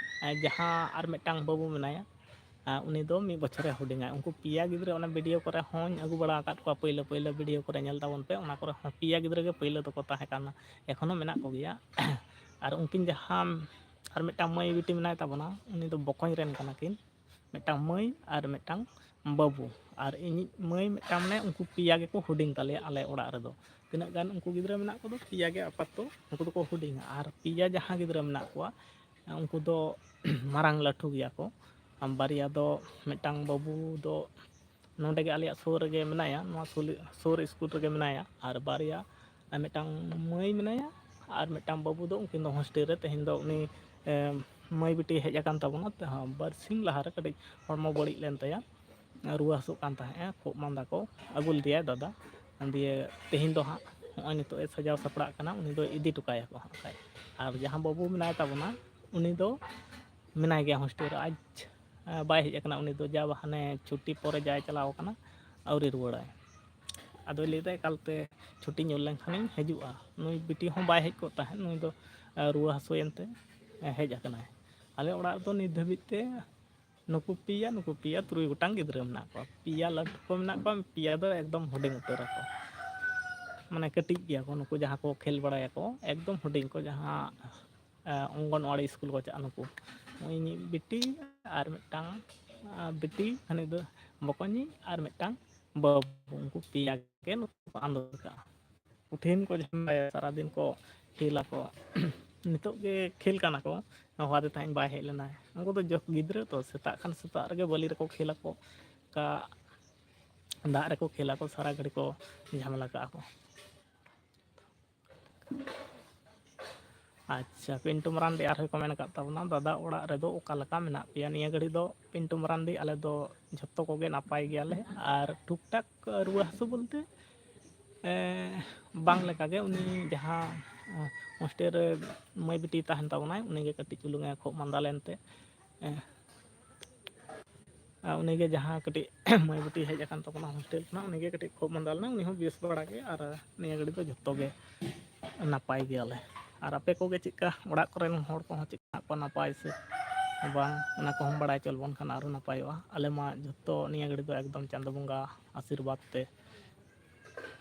ᱮ, ᱡᱟᱦᱟᱸ ᱟᱨ ᱢᱤᱫᱴᱟᱝ ᱵᱟᱹᱵᱩ ᱢᱮᱱᱟᱭᱟ, ᱮ, ᱩᱱᱤ ᱫᱚ ᱢᱤᱫ ᱵᱚᱪᱷᱚᱨᱮ ᱦᱩᱰᱤᱧᱟᱭ᱾ ᱩᱱᱠᱩ ᱯᱮᱭᱟ ᱜᱤᱫᱽᱨᱟᱹ ᱚᱱᱟ ᱵᱷᱤᱰᱤᱭᱳ ᱠᱚᱨᱮ ᱦᱚᱸᱧ ᱟᱹᱜᱩ ᱵᱟᱲᱟ ᱟᱠᱟᱫ ᱠᱚᱣᱟ, ᱯᱟᱹᱭᱞᱟᱹ ᱯᱟᱹᱭᱞᱟᱹ ᱵᱷᱤᱰᱤᱭᱳ ᱠᱚᱨᱮ ᱧᱮᱞ ᱛᱟᱵᱚᱱ ᱯᱮ, ᱚᱱᱟ ᱠᱚᱨᱮ ᱦᱚᱸ ᱯᱮᱭᱟ ᱜᱤᱫᱽᱨᱟᱹ ᱜᱮ ᱯᱟᱹᱭᱞᱟᱹ ᱫᱚᱠᱚ ᱛᱟᱦᱮᱸ ᱠᱟᱱᱟ, ᱮᱠᱷᱚᱱᱳ ᱢᱮᱱᱟᱜ ᱠᱚᱜᱮᱭᱟ᱾ ᱟᱨ ᱩᱱᱠᱤᱱ ᱡᱟᱦᱟᱸ ᱟᱨ ᱢᱤᱫᱴᱟᱝ ᱢᱟᱹᱭ ᱵᱤᱴᱤ ᱢᱮᱱᱟᱭ ᱛᱟᱵᱚᱱᱟ, ᱩᱱᱤ ᱫᱚ ᱵᱚᱠᱚᱧ ᱨᱮᱱ ᱠᱟᱱᱟ ᱠᱤᱱ, ᱢᱤᱫᱴᱟᱝ ᱢᱟᱹᱭ ᱟᱨ ᱢᱤᱫᱴᱟᱝ ᱵᱟᱹᱵᱩ᱾ ᱟᱨ ᱤᱧᱤᱡ ᱢᱟᱹᱭ ᱢᱤᱫᱴᱟᱝ ᱢᱮᱱᱟᱭᱟ, ᱩᱱᱠᱩ ᱯᱮᱭᱟ ᱜᱮᱠᱚ ᱦᱩᱰᱤᱧ ᱛᱟᱞᱮᱭᱟ ᱟᱞᱮ ᱚᱲᱟᱜ ᱨᱮᱫᱚ᱾ ᱛᱤᱱᱟᱹᱜ ᱜᱟᱱ ᱩᱱᱠᱩ ᱜᱤᱫᱽᱨᱟᱹ ᱢᱮᱱᱟᱜ ᱠᱚᱫᱚ, ᱯᱮᱭᱟ ᱜᱮ ᱟᱯᱟᱛᱚᱛᱚ, ᱩᱱᱠᱩ ᱫᱚᱠᱚ ᱦᱩᱰᱤᱧᱟ᱾ ᱟᱨ ᱯᱮᱭᱟ ᱡᱟᱦᱟᱸ ᱜᱤᱫᱽᱨᱟᱹ ᱢᱮᱱᱟᱜ ᱠᱚᱣᱟ, ᱩᱱᱠᱩ ᱫᱚ ᱢᱟᱨᱟᱝ ᱞᱟᱹᱴᱷᱩ ᱜᱮᱭᱟ ᱠᱚ᱾ ᱵᱟᱨᱭᱟ ᱫᱚ, ᱢᱤᱫᱴᱟᱝ ᱵᱟᱹᱵᱩ ᱫᱚ ᱱᱚᱰᱮ ᱜᱮ ᱟᱞᱮᱭᱟᱜ ᱥᱩᱨ ᱨᱮᱜᱮ ᱢᱮᱱᱟᱭᱟ, ᱱᱚᱣᱟ ᱥᱩᱞ-, ᱥᱩᱨ ᱥᱠᱩᱞ ᱨᱮᱜᱮ ᱢᱮᱱᱟᱭᱟ᱾ ᱟᱨ ᱵᱟᱨᱭᱟ, ᱟᱨ ᱢᱤᱫᱴᱟᱝ ᱢᱟᱹᱭ ᱢᱮᱱᱟᱭᱟ, ᱟᱨ ᱢᱤᱫᱴᱟᱝ ᱵᱟᱹᱵᱩ ᱫᱚ, ᱩᱱᱠᱤᱱ ᱫᱚ ᱦᱳᱥᱴᱮᱞ ᱨᱮ᱾ ᱛᱮᱦᱮᱧ ᱫᱚ ᱩᱱᱤ, ᱮ, ᱢᱟᱹᱭ ᱵᱤᱴᱤ ᱦᱮᱡ ᱟᱠᱟᱱ ᱛᱟᱵᱚᱱᱟ, ᱛᱮᱦᱚᱸ ᱵᱟᱨᱥᱤᱧ ᱞᱟᱦᱟ ᱨᱮ ᱠᱟᱹᱴᱤᱡ ᱦᱚᱲᱢᱚ ᱵᱟᱹᱲᱤᱡ ᱞᱮᱱ ᱛᱟᱭᱟ, ᱨᱩᱣᱟᱹ ᱦᱟᱹᱥᱩᱜ ᱠᱟᱱ ᱛᱟᱦᱮᱸᱜᱼᱟ, ᱠᱷᱩᱜ ᱢᱟᱸᱫᱟ ᱠᱚ, ᱟᱹᱜᱩ ᱞᱮᱫᱮᱭᱟᱭ ᱫᱟᱫᱟ᱾ ᱫᱤᱭᱮ ᱛᱮᱦᱮᱧ ᱫᱚ ᱦᱟᱸᱜ ᱱᱚᱜᱼᱚᱭ ᱱᱤᱛᱚᱜ ᱮ ᱥᱟᱡᱟᱣ ᱥᱟᱯᱲᱟᱜ ᱠᱟᱱᱟ, ᱩᱱᱤ ᱫᱚ ᱤᱫᱤ ᱦᱚᱴᱚ ᱠᱟᱭᱟ ᱠᱚ ᱦᱟᱸᱜ ᱠᱷᱟᱡ᱾ ᱟᱨ ᱡᱟᱦᱟᱸ ᱵᱟᱹᱵᱩ ᱢᱮᱱᱟᱭ ᱛᱟᱵᱚᱱᱟ, ᱩᱱᱤ ᱫᱚ ᱢᱮᱱᱟᱭ ᱜᱮᱭᱟ ᱦᱳᱥᱴᱮᱞ ᱨᱮ, ᱟᱡ, ᱮ, ᱵᱟᱭ ᱦᱮᱡ ᱟᱠᱟᱱᱟ᱾ ᱩᱱᱤ ᱫᱚ ᱡᱟ ᱦᱟᱱᱮ ᱪᱷᱩᱴᱤ ᱯᱚᱨᱮ ᱡᱟᱭ ᱪᱟᱞᱟᱣ ᱟᱠᱟᱱᱟ, ᱟᱹᱣᱨᱤ ᱨᱩᱣᱟᱹᱲᱟᱭ᱾ ᱟᱫᱚᱭ ᱞᱟᱹᱭᱫᱟ ᱮᱠᱟᱞᱛᱮ ᱪᱷᱩᱴᱤ ᱧᱩᱨ ᱞᱮᱱᱠᱷᱟᱱᱤᱧ ᱦᱤᱡᱩᱜᱼᱟ᱾ ᱱᱩᱭ ᱵᱤᱴᱤ ᱦᱚᱸ ᱵᱟᱭ ᱦᱮᱡ ᱠᱚᱜ ᱛᱟᱦᱮᱸᱫ, ᱱᱩᱭ ᱫᱚ, ᱮ, ᱨᱩᱣᱟᱹ ᱦᱟᱹᱥᱩᱭᱮᱱᱛᱮ, ᱮ, ᱦᱮᱡ ᱟᱠᱟᱱᱟᱭ᱾ ᱟᱞᱮ ᱚᱲᱟᱜ ᱨᱮᱫᱚ ᱱᱤᱛ ᱫᱷᱟᱹᱵᱤᱡ ᱛᱮ ᱱᱩᱠᱩ ᱯᱮᱭᱟ, ᱱᱩᱠᱩ ᱯᱮᱭᱟ, ᱛᱩᱨᱩᱭ ᱜᱚᱴᱟᱝ ᱜᱤᱫᱽᱨᱟᱹ ᱢᱮᱱᱟᱜ ᱠᱚᱣᱟ᱾ ᱯᱮᱭᱟ ᱞᱟᱹᱴᱩ ᱠᱚ ᱢᱮᱱᱟᱜ ᱠᱚᱣᱟ, ᱯᱮᱭᱟ ᱫᱚ ᱮᱠᱫᱚᱢ ᱦᱩᱰᱤᱧ ᱩᱛᱟᱹᱨ ᱟᱠᱚ, ᱢᱟᱱᱮ ᱠᱟᱹᱴᱤᱡ ᱜᱮᱭᱟ ᱠᱚ ᱱᱩᱠᱩ ᱡᱟᱦᱟᱸ ᱠᱚ ᱠᱷᱮᱞ ᱵᱟᱲᱟᱭᱟᱠᱚ, ᱮᱠᱫᱚᱢ ᱦᱩᱰᱤᱧ ᱠᱚ, ᱡᱟᱦᱟᱸ, ᱮ, ᱚᱝᱜᱚᱱᱣᱟᱲᱤ ᱥᱠᱩᱞ ᱠᱚ ᱪᱟᱜᱼᱟ ᱱᱩᱠᱩ᱾ ᱤᱧᱤᱡ ᱵᱤᱴᱤ ᱟᱨ ᱢᱤᱫᱴᱟᱝ, ᱮ, ᱵᱤᱴᱤ, ᱦᱟᱹᱱᱤ ᱫᱚ ᱵᱚᱠᱚᱧᱤᱡ, ᱟᱨ ᱢᱤᱫᱴᱟᱝ ᱵᱟᱹᱵᱩ, ᱩᱱᱠᱩ ᱯᱮᱭᱟ ᱜᱮ ᱱᱩᱠᱩ ᱠᱚ ᱟᱸᱫᱳᱲ ᱠᱟᱜᱼᱟ᱾ ᱠᱚᱴᱷᱤᱱ ᱠᱚ ᱡᱟᱦᱟᱸ ᱥᱟᱨᱟᱫᱤᱱ ᱠᱚ ᱠᱷᱮᱞ ᱟᱠᱚ, ᱱᱤᱛᱚᱜ ᱜᱮ ᱠᱷᱮᱞ ᱠᱟᱱᱟ ᱠᱚ, ᱦᱚᱦᱚᱣᱟᱫᱮ ᱛᱟᱦᱮᱸᱫ, ᱵᱟᱭ ᱦᱮᱡ ᱞᱮᱱᱟᱭ᱾ ᱩᱱᱠᱩ ᱫᱚ ᱡᱚᱠ ᱜᱤᱫᱽᱨᱟᱹ ᱛᱚ, ᱥᱮᱛᱟᱜ ᱠᱷᱟᱱ ᱥᱮᱛᱟᱜ ᱨᱮᱜᱮ ᱵᱟᱹᱞᱤ ᱨᱮᱠᱚ ᱠᱷᱮᱞ ᱟᱠᱚ, ᱚᱱᱠᱟ ᱫᱟᱜ ᱨᱮᱠᱚ ᱠᱷᱮᱞ ᱟᱠᱚ, ᱥᱟᱨᱟ ᱜᱷᱟᱹᱲᱤ ᱠᱚ ᱡᱷᱟᱢᱮᱞᱟ ᱠᱟᱜᱼᱟ ᱠᱚ᱾ ᱟᱪᱪᱷᱟ, ᱯᱤᱱᱴᱩ ᱢᱟᱨᱟᱱᱰᱤ ᱟᱨᱦᱚᱸᱭ ᱠᱚᱢᱮᱱᱴ ᱟᱠᱟᱫ ᱛᱟᱵᱚᱱᱟ, "ᱫᱟᱫᱟ, ᱚᱲᱟᱜ ᱨᱮᱫᱚ ᱚᱠᱟ ᱞᱮᱠᱟ ᱢᱮᱱᱟᱜ ᱯᱮᱭᱟ?" ᱱᱤᱭᱟᱹ ᱜᱷᱟᱹᱲᱤ ᱫᱚ ᱯᱤᱱᱴᱩ ᱢᱟᱨᱟᱱᱰᱤ, ᱟᱞᱮ ᱫᱚ ᱡᱷᱚᱛᱚ ᱠᱚᱜᱮ ᱱᱟᱯᱟᱭ ᱜᱮᱭᱟᱞᱮ, ᱟᱨ ᱴᱩᱠ ᱴᱟᱠ ᱨᱩᱣᱟᱹ ᱦᱟᱹᱥᱩ ᱵᱚᱞᱛᱮ, ᱮᱸ, ᱵᱟᱝ ᱞᱮᱠᱟᱜᱮ᱾ ᱩᱱᱤ ᱡᱟᱦᱟᱸ ᱦᱳᱥᱴᱮᱞ ᱨᱮ ᱢᱟᱹᱭ ᱵᱤᱴᱤ ᱛᱟᱦᱮᱱ ᱛᱟᱵᱚᱱᱟᱭ, ᱩᱱᱤᱜᱮ ᱠᱟᱹᱴᱤᱡ ᱪᱩᱞᱩᱝ ᱮ ᱠᱷᱚᱜ ᱢᱟᱸᱫᱟ ᱞᱮᱱᱛᱮ, ᱮ, ᱟᱨ ᱩᱱᱤᱜᱮ ᱡᱟᱦᱟᱸ ᱠᱟᱹᱴᱤᱡ ᱢᱟᱹᱭ ᱵᱤᱴᱤ ᱦᱮᱡ ᱟᱠᱟᱱ ᱛᱟᱵᱚᱱᱟ ᱦᱳᱥᱴᱮᱞ ᱠᱷᱚᱱᱟᱜ, ᱩᱱᱤᱜᱮ ᱠᱟᱹᱴᱤᱡ ᱠᱷᱚᱜ ᱢᱟᱸᱫᱟ ᱞᱮᱱᱟ, ᱩᱱᱤ ᱦᱚᱸ ᱵᱮᱥ ᱵᱟᱲᱟ ᱜᱮ᱾ ᱟᱨ ᱱᱤᱭᱟᱹ ᱜᱷᱟᱹᱲᱤᱡ ᱫᱚ ᱡᱷᱚᱛᱚ ᱜᱮ ᱱᱟᱯᱟᱭ ᱜᱮᱭᱟᱞᱮ᱾ ᱟᱨ ᱟᱯᱮ ᱠᱚᱜᱮ ᱪᱮᱫᱠᱟ? ᱚᱲᱟᱜ ᱠᱚᱨᱮᱱ ᱦᱚᱲ ᱠᱚᱦᱚᱸ ᱪᱮᱫᱠᱟ ᱦᱮᱱᱟᱜ ᱠᱚᱣᱟ? ᱱᱟᱯᱟᱭ ᱥᱮ ᱵᱟᱝ, ᱚᱱᱟ ᱠᱚᱦᱚᱸ ᱵᱟᱲᱟᱭ ᱦᱚᱪᱚ ᱞᱮᱵᱚᱱ ᱠᱷᱟᱱ ᱟᱨᱚ ᱱᱟᱯᱟᱭᱚᱜᱼᱟ᱾ ᱟᱞᱮ ᱢᱟ ᱡᱷᱚᱛᱚ ᱱᱤᱭᱟᱹ ᱜᱷᱟᱹᱲᱤᱡ ᱫᱚ ᱮᱠᱫᱚᱢ ᱪᱟᱸᱫᱳ ᱵᱚᱸᱜᱟ ᱟᱥᱤᱨᱵᱟᱫᱽ ᱛᱮ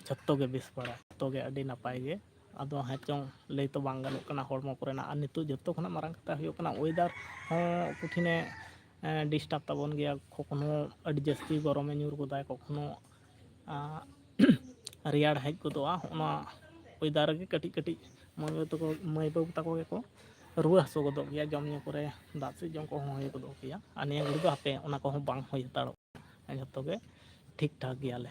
ᱡᱷᱚᱛᱚ ᱜᱮ ᱵᱮᱥ ᱵᱟᱲᱟ, ᱡᱷᱚᱛᱚ ᱜᱮ ᱟᱹᱰᱤ ᱱᱟᱯᱟᱭ ᱜᱮ᱾ ᱟᱫᱚ ᱦᱮᱸ ᱪᱚᱝ, ᱞᱟᱹᱭ ᱛᱚ ᱵᱟᱝ ᱜᱟᱱᱚᱜ ᱠᱟᱱᱟ ᱦᱚᱲᱢᱚ ᱠᱚᱨᱮᱱᱟᱜ᱾ ᱟᱨ ᱱᱤᱛᱚᱜ ᱡᱷᱚᱛᱚ ᱠᱷᱚᱱᱟᱜ ᱢᱟᱨᱟᱝ ᱠᱟᱛᱷᱟ ᱦᱩᱭᱩᱜ ᱠᱟᱱᱟ, weather ᱦᱚᱸ ᱠᱚᱴᱷᱤᱱᱮ, ᱮᱸ, disturb ᱛᱟᱵᱚᱱ ᱜᱮᱭᱟ᱾ ᱠᱚᱠᱷᱚᱱᱳ ᱟᱹᱰᱤ ᱡᱟᱹᱥᱛᱤ ᱜᱚᱨᱚᱢᱮ ᱧᱩᱨ ᱜᱚᱫᱟᱭ, ᱠᱚᱠᱷᱚᱱᱳ, ᱟᱸ, ᱨᱮᱭᱟᱲ ᱦᱮᱡ ᱜᱚᱫᱚᱜᱼᱟ᱾ ᱚᱱᱟ weather ᱨᱮᱜᱮ ᱠᱟᱹᱴᱤᱡ ᱠᱟᱹᱴᱤᱡ ᱢᱟᱹᱭ ᱵᱟᱹᱵᱩ ᱛᱟᱠᱚ, ᱢᱟᱹᱭ ᱵᱟᱹᱵᱩ ᱛᱟᱠᱚ ᱜᱮᱠᱚ ᱨᱩᱣᱟᱹ ᱦᱟᱹᱥᱩ ᱜᱚᱫᱚᱜ ᱜᱮᱭᱟ᱾ ᱡᱚᱢ ᱧᱩ ᱠᱚᱨᱮ, ᱫᱟᱜ ᱥᱮᱫ ᱡᱚᱢ ᱠᱚᱦᱚᱸ ᱦᱩᱭ ᱜᱚᱫᱚᱜ ᱜᱮᱭᱟ᱾ ᱟᱨ ᱱᱤᱭᱟᱹ ᱜᱷᱟᱹᱲᱤᱡ ᱫᱚ ᱦᱟᱯᱮ, ᱚᱱᱟ ᱠᱚᱦᱚᱸ ᱵᱟᱝ ᱦᱩᱭ ᱦᱟᱛᱟᱲᱚᱜ ᱠᱟᱱᱟ, ᱡᱷᱚᱛᱚ ᱜᱮ ᱴᱷᱤᱠ ᱴᱷᱟᱠ ᱜᱮᱭᱟᱞᱮ᱾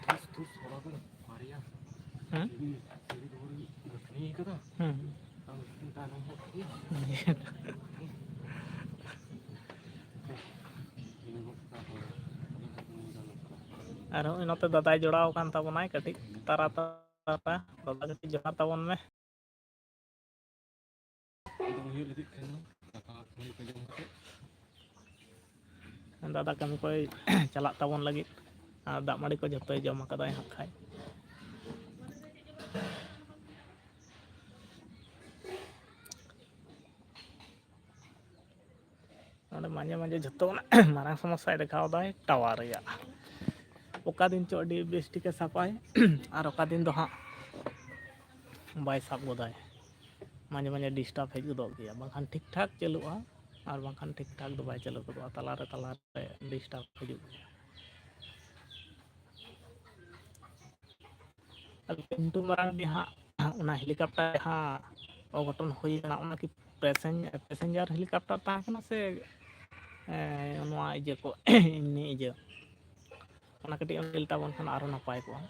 ᱫᱷᱩᱥ, ᱫᱷᱩᱥ, ᱦᱚᱲ ᱫᱚ ᱵᱟᱨᱭᱟ ᱦᱮᱸ? ᱥᱤᱲᱤ, ᱥᱤᱲᱤ ᱫᱩᱣᱟᱹᱨ ᱜᱟᱹᱛᱷᱱᱤ ᱠᱟᱫᱟ᱾ ᱦᱮᱸ᱾ ᱟᱨ ᱢᱤᱫᱴᱮᱱ ᱛᱟᱭᱱᱚᱢ ᱦᱚᱸ ᱤᱭᱟᱹ᱾ ᱟᱨ ᱱᱚᱜᱼᱚᱭ ᱱᱚᱛᱮ ᱫᱟᱫᱟᱭ ᱡᱚᱲᱟᱣ ᱟᱠᱟᱱ ᱛᱟᱵᱚᱱᱟᱭ ᱠᱟᱹᱴᱤᱡ ᱛᱟᱨᱟ ᱛᱟᱨᱟ᱾ ᱫᱟᱫᱟ, ᱠᱟᱹᱴᱤᱡ ᱡᱚᱦᱟᱨ ᱛᱟᱵᱚᱱ ᱢᱮ᱾ ᱫᱚ ᱦᱩᱭᱩᱜ ᱞᱟᱹᱜᱤᱫ ᱠᱷᱟᱱ ᱫᱚ ᱫᱟᱠᱟ ᱢᱟᱹᱲᱤ ᱠᱚ ᱡᱚᱢ ᱠᱟᱛᱮ᱾ ᱫᱟᱫᱟ ᱠᱟᱹᱢᱤ ᱠᱚᱭ ᱪᱟᱞᱟᱜ ᱛᱟᱵᱚᱱ ᱞᱟᱹᱜᱤᱫ, ᱟᱨ ᱫᱟᱜ ᱢᱟᱹᱲᱤ ᱠᱚ ᱡᱷᱚᱛᱚᱭ ᱡᱚᱢ ᱟᱠᱟᱫᱟᱭ ᱦᱟᱸᱜ ᱠᱷᱟᱡ᱾ ᱱᱚᱰᱮ ᱢᱟᱡᱷᱮ ᱢᱟᱡᱷᱮ ᱡᱷᱚᱛᱚ ᱠᱷᱚᱱᱟᱜ ᱢᱟᱨᱟᱝ ᱥᱚᱢᱚᱥᱥᱟᱭ ᱫᱮᱠᱷᱟᱣ ᱫᱟᱭ ᱴᱟᱣᱟᱨ ᱨᱮᱭᱟᱜ᱾ ᱚᱠᱟ ᱫᱤᱱ ᱪᱚ ᱟᱹᱰᱤ ᱵᱮᱥ ᱴᱷᱤᱠᱮ ᱥᱟᱵᱟᱭ, ᱟᱨ ᱚᱠᱟ ᱫᱤᱱ ᱫᱚ ᱦᱟᱸᱜ ᱵᱟᱭ ᱥᱟᱵ ᱜᱚᱫᱟᱭ᱾ ᱢᱟᱡᱷᱮ ᱢᱟᱡᱷᱮ disturb ᱦᱮᱡ ᱜᱚᱫᱚᱜ ᱜᱮᱭᱟ, ᱵᱟᱝᱠᱷᱟᱱ ᱴᱷᱤᱠ ᱴᱷᱟᱠ ᱪᱟᱹᱞᱩᱜᱼᱟ, ᱟᱨ ᱵᱟᱝᱠᱷᱟᱱ ᱴᱷᱤᱠ ᱴᱷᱟᱠ ᱫᱚ ᱵᱟᱭ ᱪᱟᱹᱞᱩ ᱜᱚᱫᱚᱜᱼᱟ, ᱛᱟᱞᱟᱨᱮ ᱛᱟᱞᱟᱨᱮ disturb ᱦᱤᱡᱩᱜ ᱜᱮᱭᱟ᱾ ᱟᱫᱚ ᱯᱤᱱᱴᱩ ᱢᱟᱨᱟᱱᱰᱤ ᱦᱟᱸᱜ ᱚᱱᱟ helicopter ᱡᱟᱦᱟᱸ ᱚᱜᱷᱚᱴᱚᱱ ᱦᱩᱭ ᱠᱟᱱᱟ, ᱚᱱᱟ ᱠᱤ ᱯᱮᱥᱮᱧ-, passenger helicopter ᱛᱟᱦᱮᱸ ᱠᱟᱱᱟ ᱥᱮ, ᱮᱸ, ᱱᱚᱣᱟ ᱤᱭᱟᱹ ᱠᱚ, ᱮᱢᱱᱤ ᱤᱭᱟᱹ? ᱚᱱᱟ ᱠᱟᱹᱴᱤᱡ ᱮᱢ ᱞᱟᱹᱭ ᱛᱟᱵᱚᱱ ᱠᱷᱟᱱ ᱟᱨᱚ ᱱᱟᱯᱟᱭ ᱠᱚᱜᱼᱟ᱾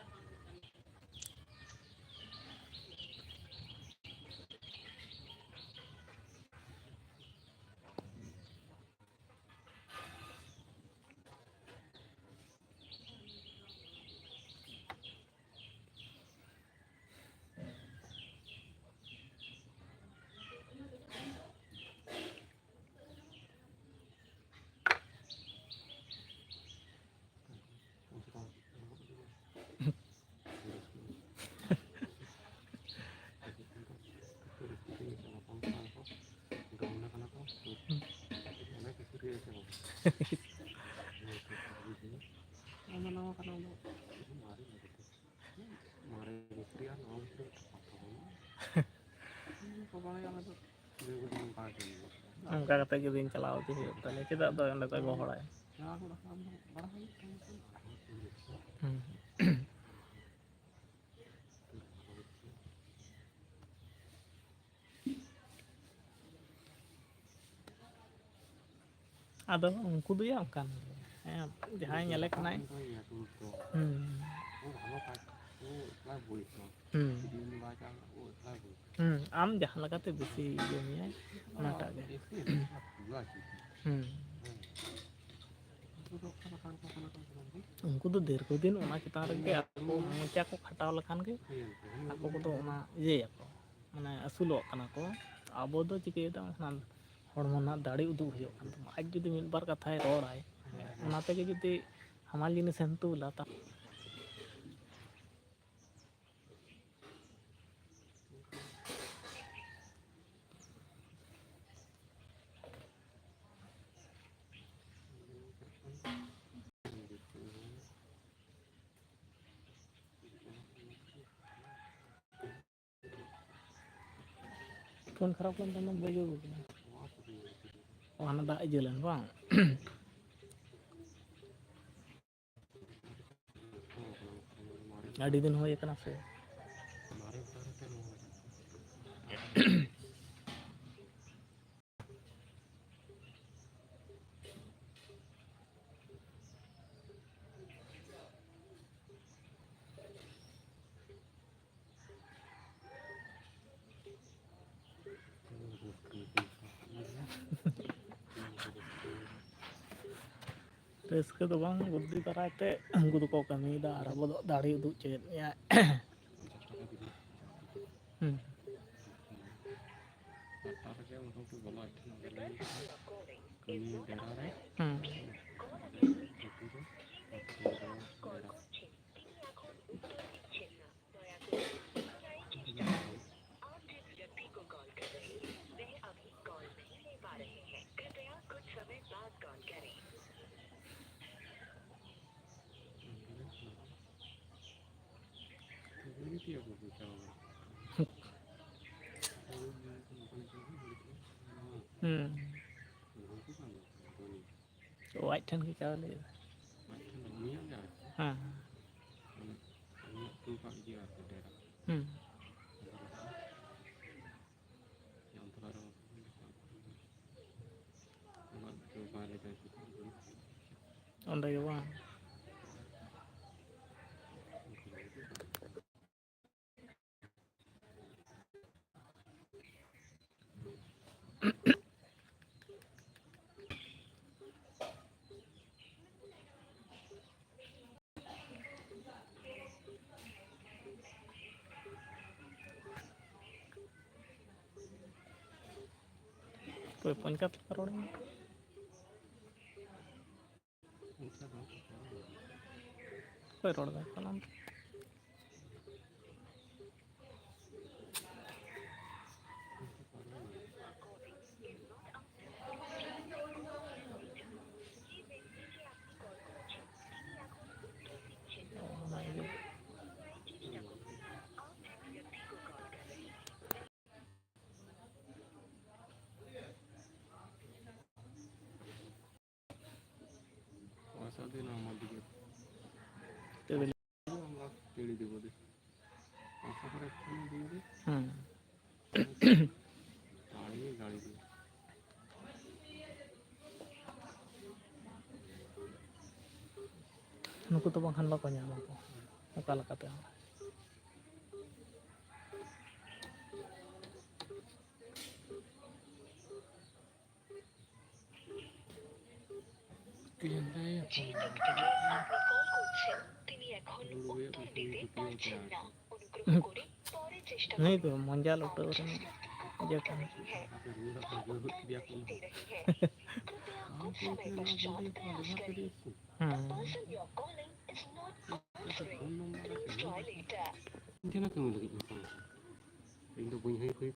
ᱱᱟᱣᱟ ᱱᱟᱣᱟ ᱠᱟᱱᱟ ᱩᱱᱟᱹᱜ᱾ ᱢᱟᱨᱮ ᱢᱤᱥᱛᱨᱤ ᱟᱨ ᱱᱟᱣᱟ ᱢᱤᱥᱛᱨᱤ ᱢᱤᱫᱴᱟᱝ ᱯᱟᱨᱛᱷᱚᱠᱠᱚ ᱢᱮᱱᱟᱜᱼᱟ᱾ ᱵᱟᱵᱟ ᱟᱞᱮ ᱫᱚ ᱫᱤᱨᱜᱷᱚᱫᱤᱱ ᱚᱱᱠᱟ ᱜᱮ ᱠᱟᱹᱢᱤ ᱦᱩᱭᱩᱜ ᱠᱟᱱᱟ᱾ ᱚᱱᱠᱟ ᱠᱟᱛᱮ ᱜᱮ ᱫᱤᱱ ᱪᱟᱞᱟᱣ ᱤᱫᱤ ᱦᱩᱭᱩᱜ ᱛᱟᱞᱮᱭᱟ᱾ ᱪᱮᱫᱟᱜ ᱫᱚ ᱚᱸᱰᱮ ᱫᱚ ᱜᱚᱦᱚᱲᱟᱭ? ᱱᱚᱣᱟ ᱠᱚ ᱨᱟᱠᱟᱵ ᱫᱚ ᱵᱟᱲᱟ ᱦᱩᱭᱩᱜ ᱠᱟᱱᱟ᱾ ᱦᱩᱸ᱾ ᱟᱫᱚ ᱩᱱᱠᱩ ᱫᱚᱭᱟ ᱚᱱᱠᱟᱱ ᱜᱮ᱾ ᱦᱮᱸ, ᱡᱟᱦᱟᱸᱭ ᱧᱮᱞᱮ ᱠᱟᱱᱟᱭ᱾ ᱦᱩᱸ᱾ ᱦᱩᱸ᱾ ᱟᱢ ᱡᱟᱦᱟᱸ ᱞᱮᱠᱟᱛᱮ ᱵᱮᱥᱤ ᱤᱭᱟᱹ ᱢᱮᱭᱟᱭ, ᱚᱱᱟᱴᱟᱜ ᱜᱮ᱾ ᱦᱩᱸ᱾ ᱩᱱᱠᱩ ᱫᱚ ᱫᱤᱨᱜᱷᱚ ᱫᱤᱱ ᱚᱱᱟ ᱪᱮᱛᱟᱱ ᱨᱮᱜᱮ ᱟᱠᱚ ᱢᱚᱪᱟ ᱠᱚ ᱠᱷᱟᱴᱟᱣ ᱞᱮᱠᱷᱟᱱ ᱜᱮ ᱟᱠᱚ ᱠᱚᱫᱚ ᱚᱱᱟ ᱤᱭᱟᱹᱭᱟᱠᱚ, ᱢᱟᱱᱮ ᱟᱹᱥᱩᱞᱚᱜ ᱠᱟᱱᱟ ᱠᱚ᱾ ᱟᱵᱚ ᱫᱚ ᱪᱤᱠᱟᱹᱭᱮᱫᱟ, ᱚᱱᱟ ᱦᱚᱲᱢᱚ ᱨᱮᱱᱟᱜ ᱫᱟᱲᱮ ᱩᱫᱩᱜ ᱦᱩᱭᱩᱜ ᱠᱟᱱ ᱛᱟᱢᱟ᱾ ᱟᱡ ᱡᱩᱫᱤ ᱢᱤᱫ ᱵᱟᱨ ᱠᱟᱛᱷᱟᱭ ᱨᱚᱲᱟᱭ, ᱚᱱᱟ ᱛᱮᱜᱮ ᱡᱩᱫᱤ ᱦᱟᱢᱟᱞ ᱡᱤᱱᱤᱥᱮᱢ ᱛᱩᱞᱟ, ᱛᱟ- ᱯᱷᱳᱱ ᱠᱷᱟᱨᱟᱯ ᱞᱮᱱ ᱛᱟᱢᱟ, ᱵᱟᱹᱭ ᱵᱟᱹᱭ ᱵᱚᱞᱚᱱᱟ᱾ ᱚ, ᱦᱟᱱᱟ ᱫᱟᱜ ᱤᱭᱟᱹ ᱞᱮᱱ ᱵᱟᱝ? ᱟᱹᱰᱤ ᱫᱤᱱ ᱦᱩᱭ ᱟᱠᱟᱱᱟ ᱥᱮ᱾ ᱨᱟᱹᱥᱠᱟᱹ ᱫᱚ ᱵᱟᱝ, ᱵᱩᱫᱽᱫᱷᱤ ᱫᱟᱨᱟᱭ ᱛᱮ ᱩᱱᱠᱩ ᱫᱚᱠᱚ ᱠᱟᱹᱢᱤᱭᱮᱫᱟ ᱟᱨ ᱟᱵᱚ ᱫᱚ ᱫᱟᱲᱮ ᱩᱫᱩᱜ ᱦᱚᱪᱚᱭᱮᱫ ᱢᱮᱭᱟ᱾ ᱦᱩᱸ᱾ ᱠᱟᱹᱢᱤ ᱵᱮᱲᱟ ᱨᱮ ᱦᱩᱸ᱾ ᱟᱹᱛᱩ ᱫᱚ ᱰᱮᱨᱟ᱾ आप जिस व्यक्ति को कॉल कर रहे हैं, वह अभी कॉल नहीं ले पा रहे हैं। कृपया कुछ समय बाद कॉल करें। ᱦᱩᱸ᱾ ᱛᱚ ᱟᱡ ᱴᱷᱮᱱ ᱜᱮ ᱪᱟᱣᱞᱮ ᱤᱫᱤ᱾ ᱦᱮᱸ᱾ ᱦᱩᱸ᱾ ᱚᱸᱰᱮ ᱜᱮ ᱵᱟᱝ? ᱚᱠᱚᱭ ᱯᱚᱧᱪᱟᱭᱮᱛ ᱞᱮᱠᱟ ᱨᱚᱲ ᱢᱮ᱾ ᱚᱠᱚᱭ ᱨᱚᱲ ᱫᱟ ᱠᱟᱱᱟᱢ? পয়সা দিয়ে না আমার দিকে। টেবিল। আমরা টেনে দেবো দে। পাঁচশো করে একটু দিয়ে দে। হুম। গাড়ি, গাড়ি দিয়ে। ᱱᱩᱠᱩ ᱫᱚ ᱵᱟᱝᱠᱷᱟᱱ ᱵᱟᱠᱚ ᱧᱟᱢᱟ ᱠᱚ ᱚᱠᱟ ᱞᱮᱠᱟᱛᱮ ᱦᱚᱸ᱾ কে জানে? আপনি কল করছেন, তিনি এখন উত্তর দিতে পারছেন না। অনুগ্রহ করে পরে চেষ্টা नहीं করুন। तो मंजा आप लोग तो जिस व्यक्ति को कॉल कर रहे हैं, वह अभी नहीं दे रहे हैं। कृपया कुछ समय पश्चात प्रयास करें। The person you are calling is not answering. Please try later. ᱤᱧ ᱴᱷᱮᱱ ᱦᱚᱸ ᱠᱟᱹᱢᱤ ᱞᱟᱹᱜᱤᱫ ᱤᱧ ᱯᱷᱳᱱ ᱠᱟᱫᱟ᱾ ᱤᱧ ᱫᱚ ᱵᱟᱹᱧ ᱦᱩᱭ ᱦᱩᱭ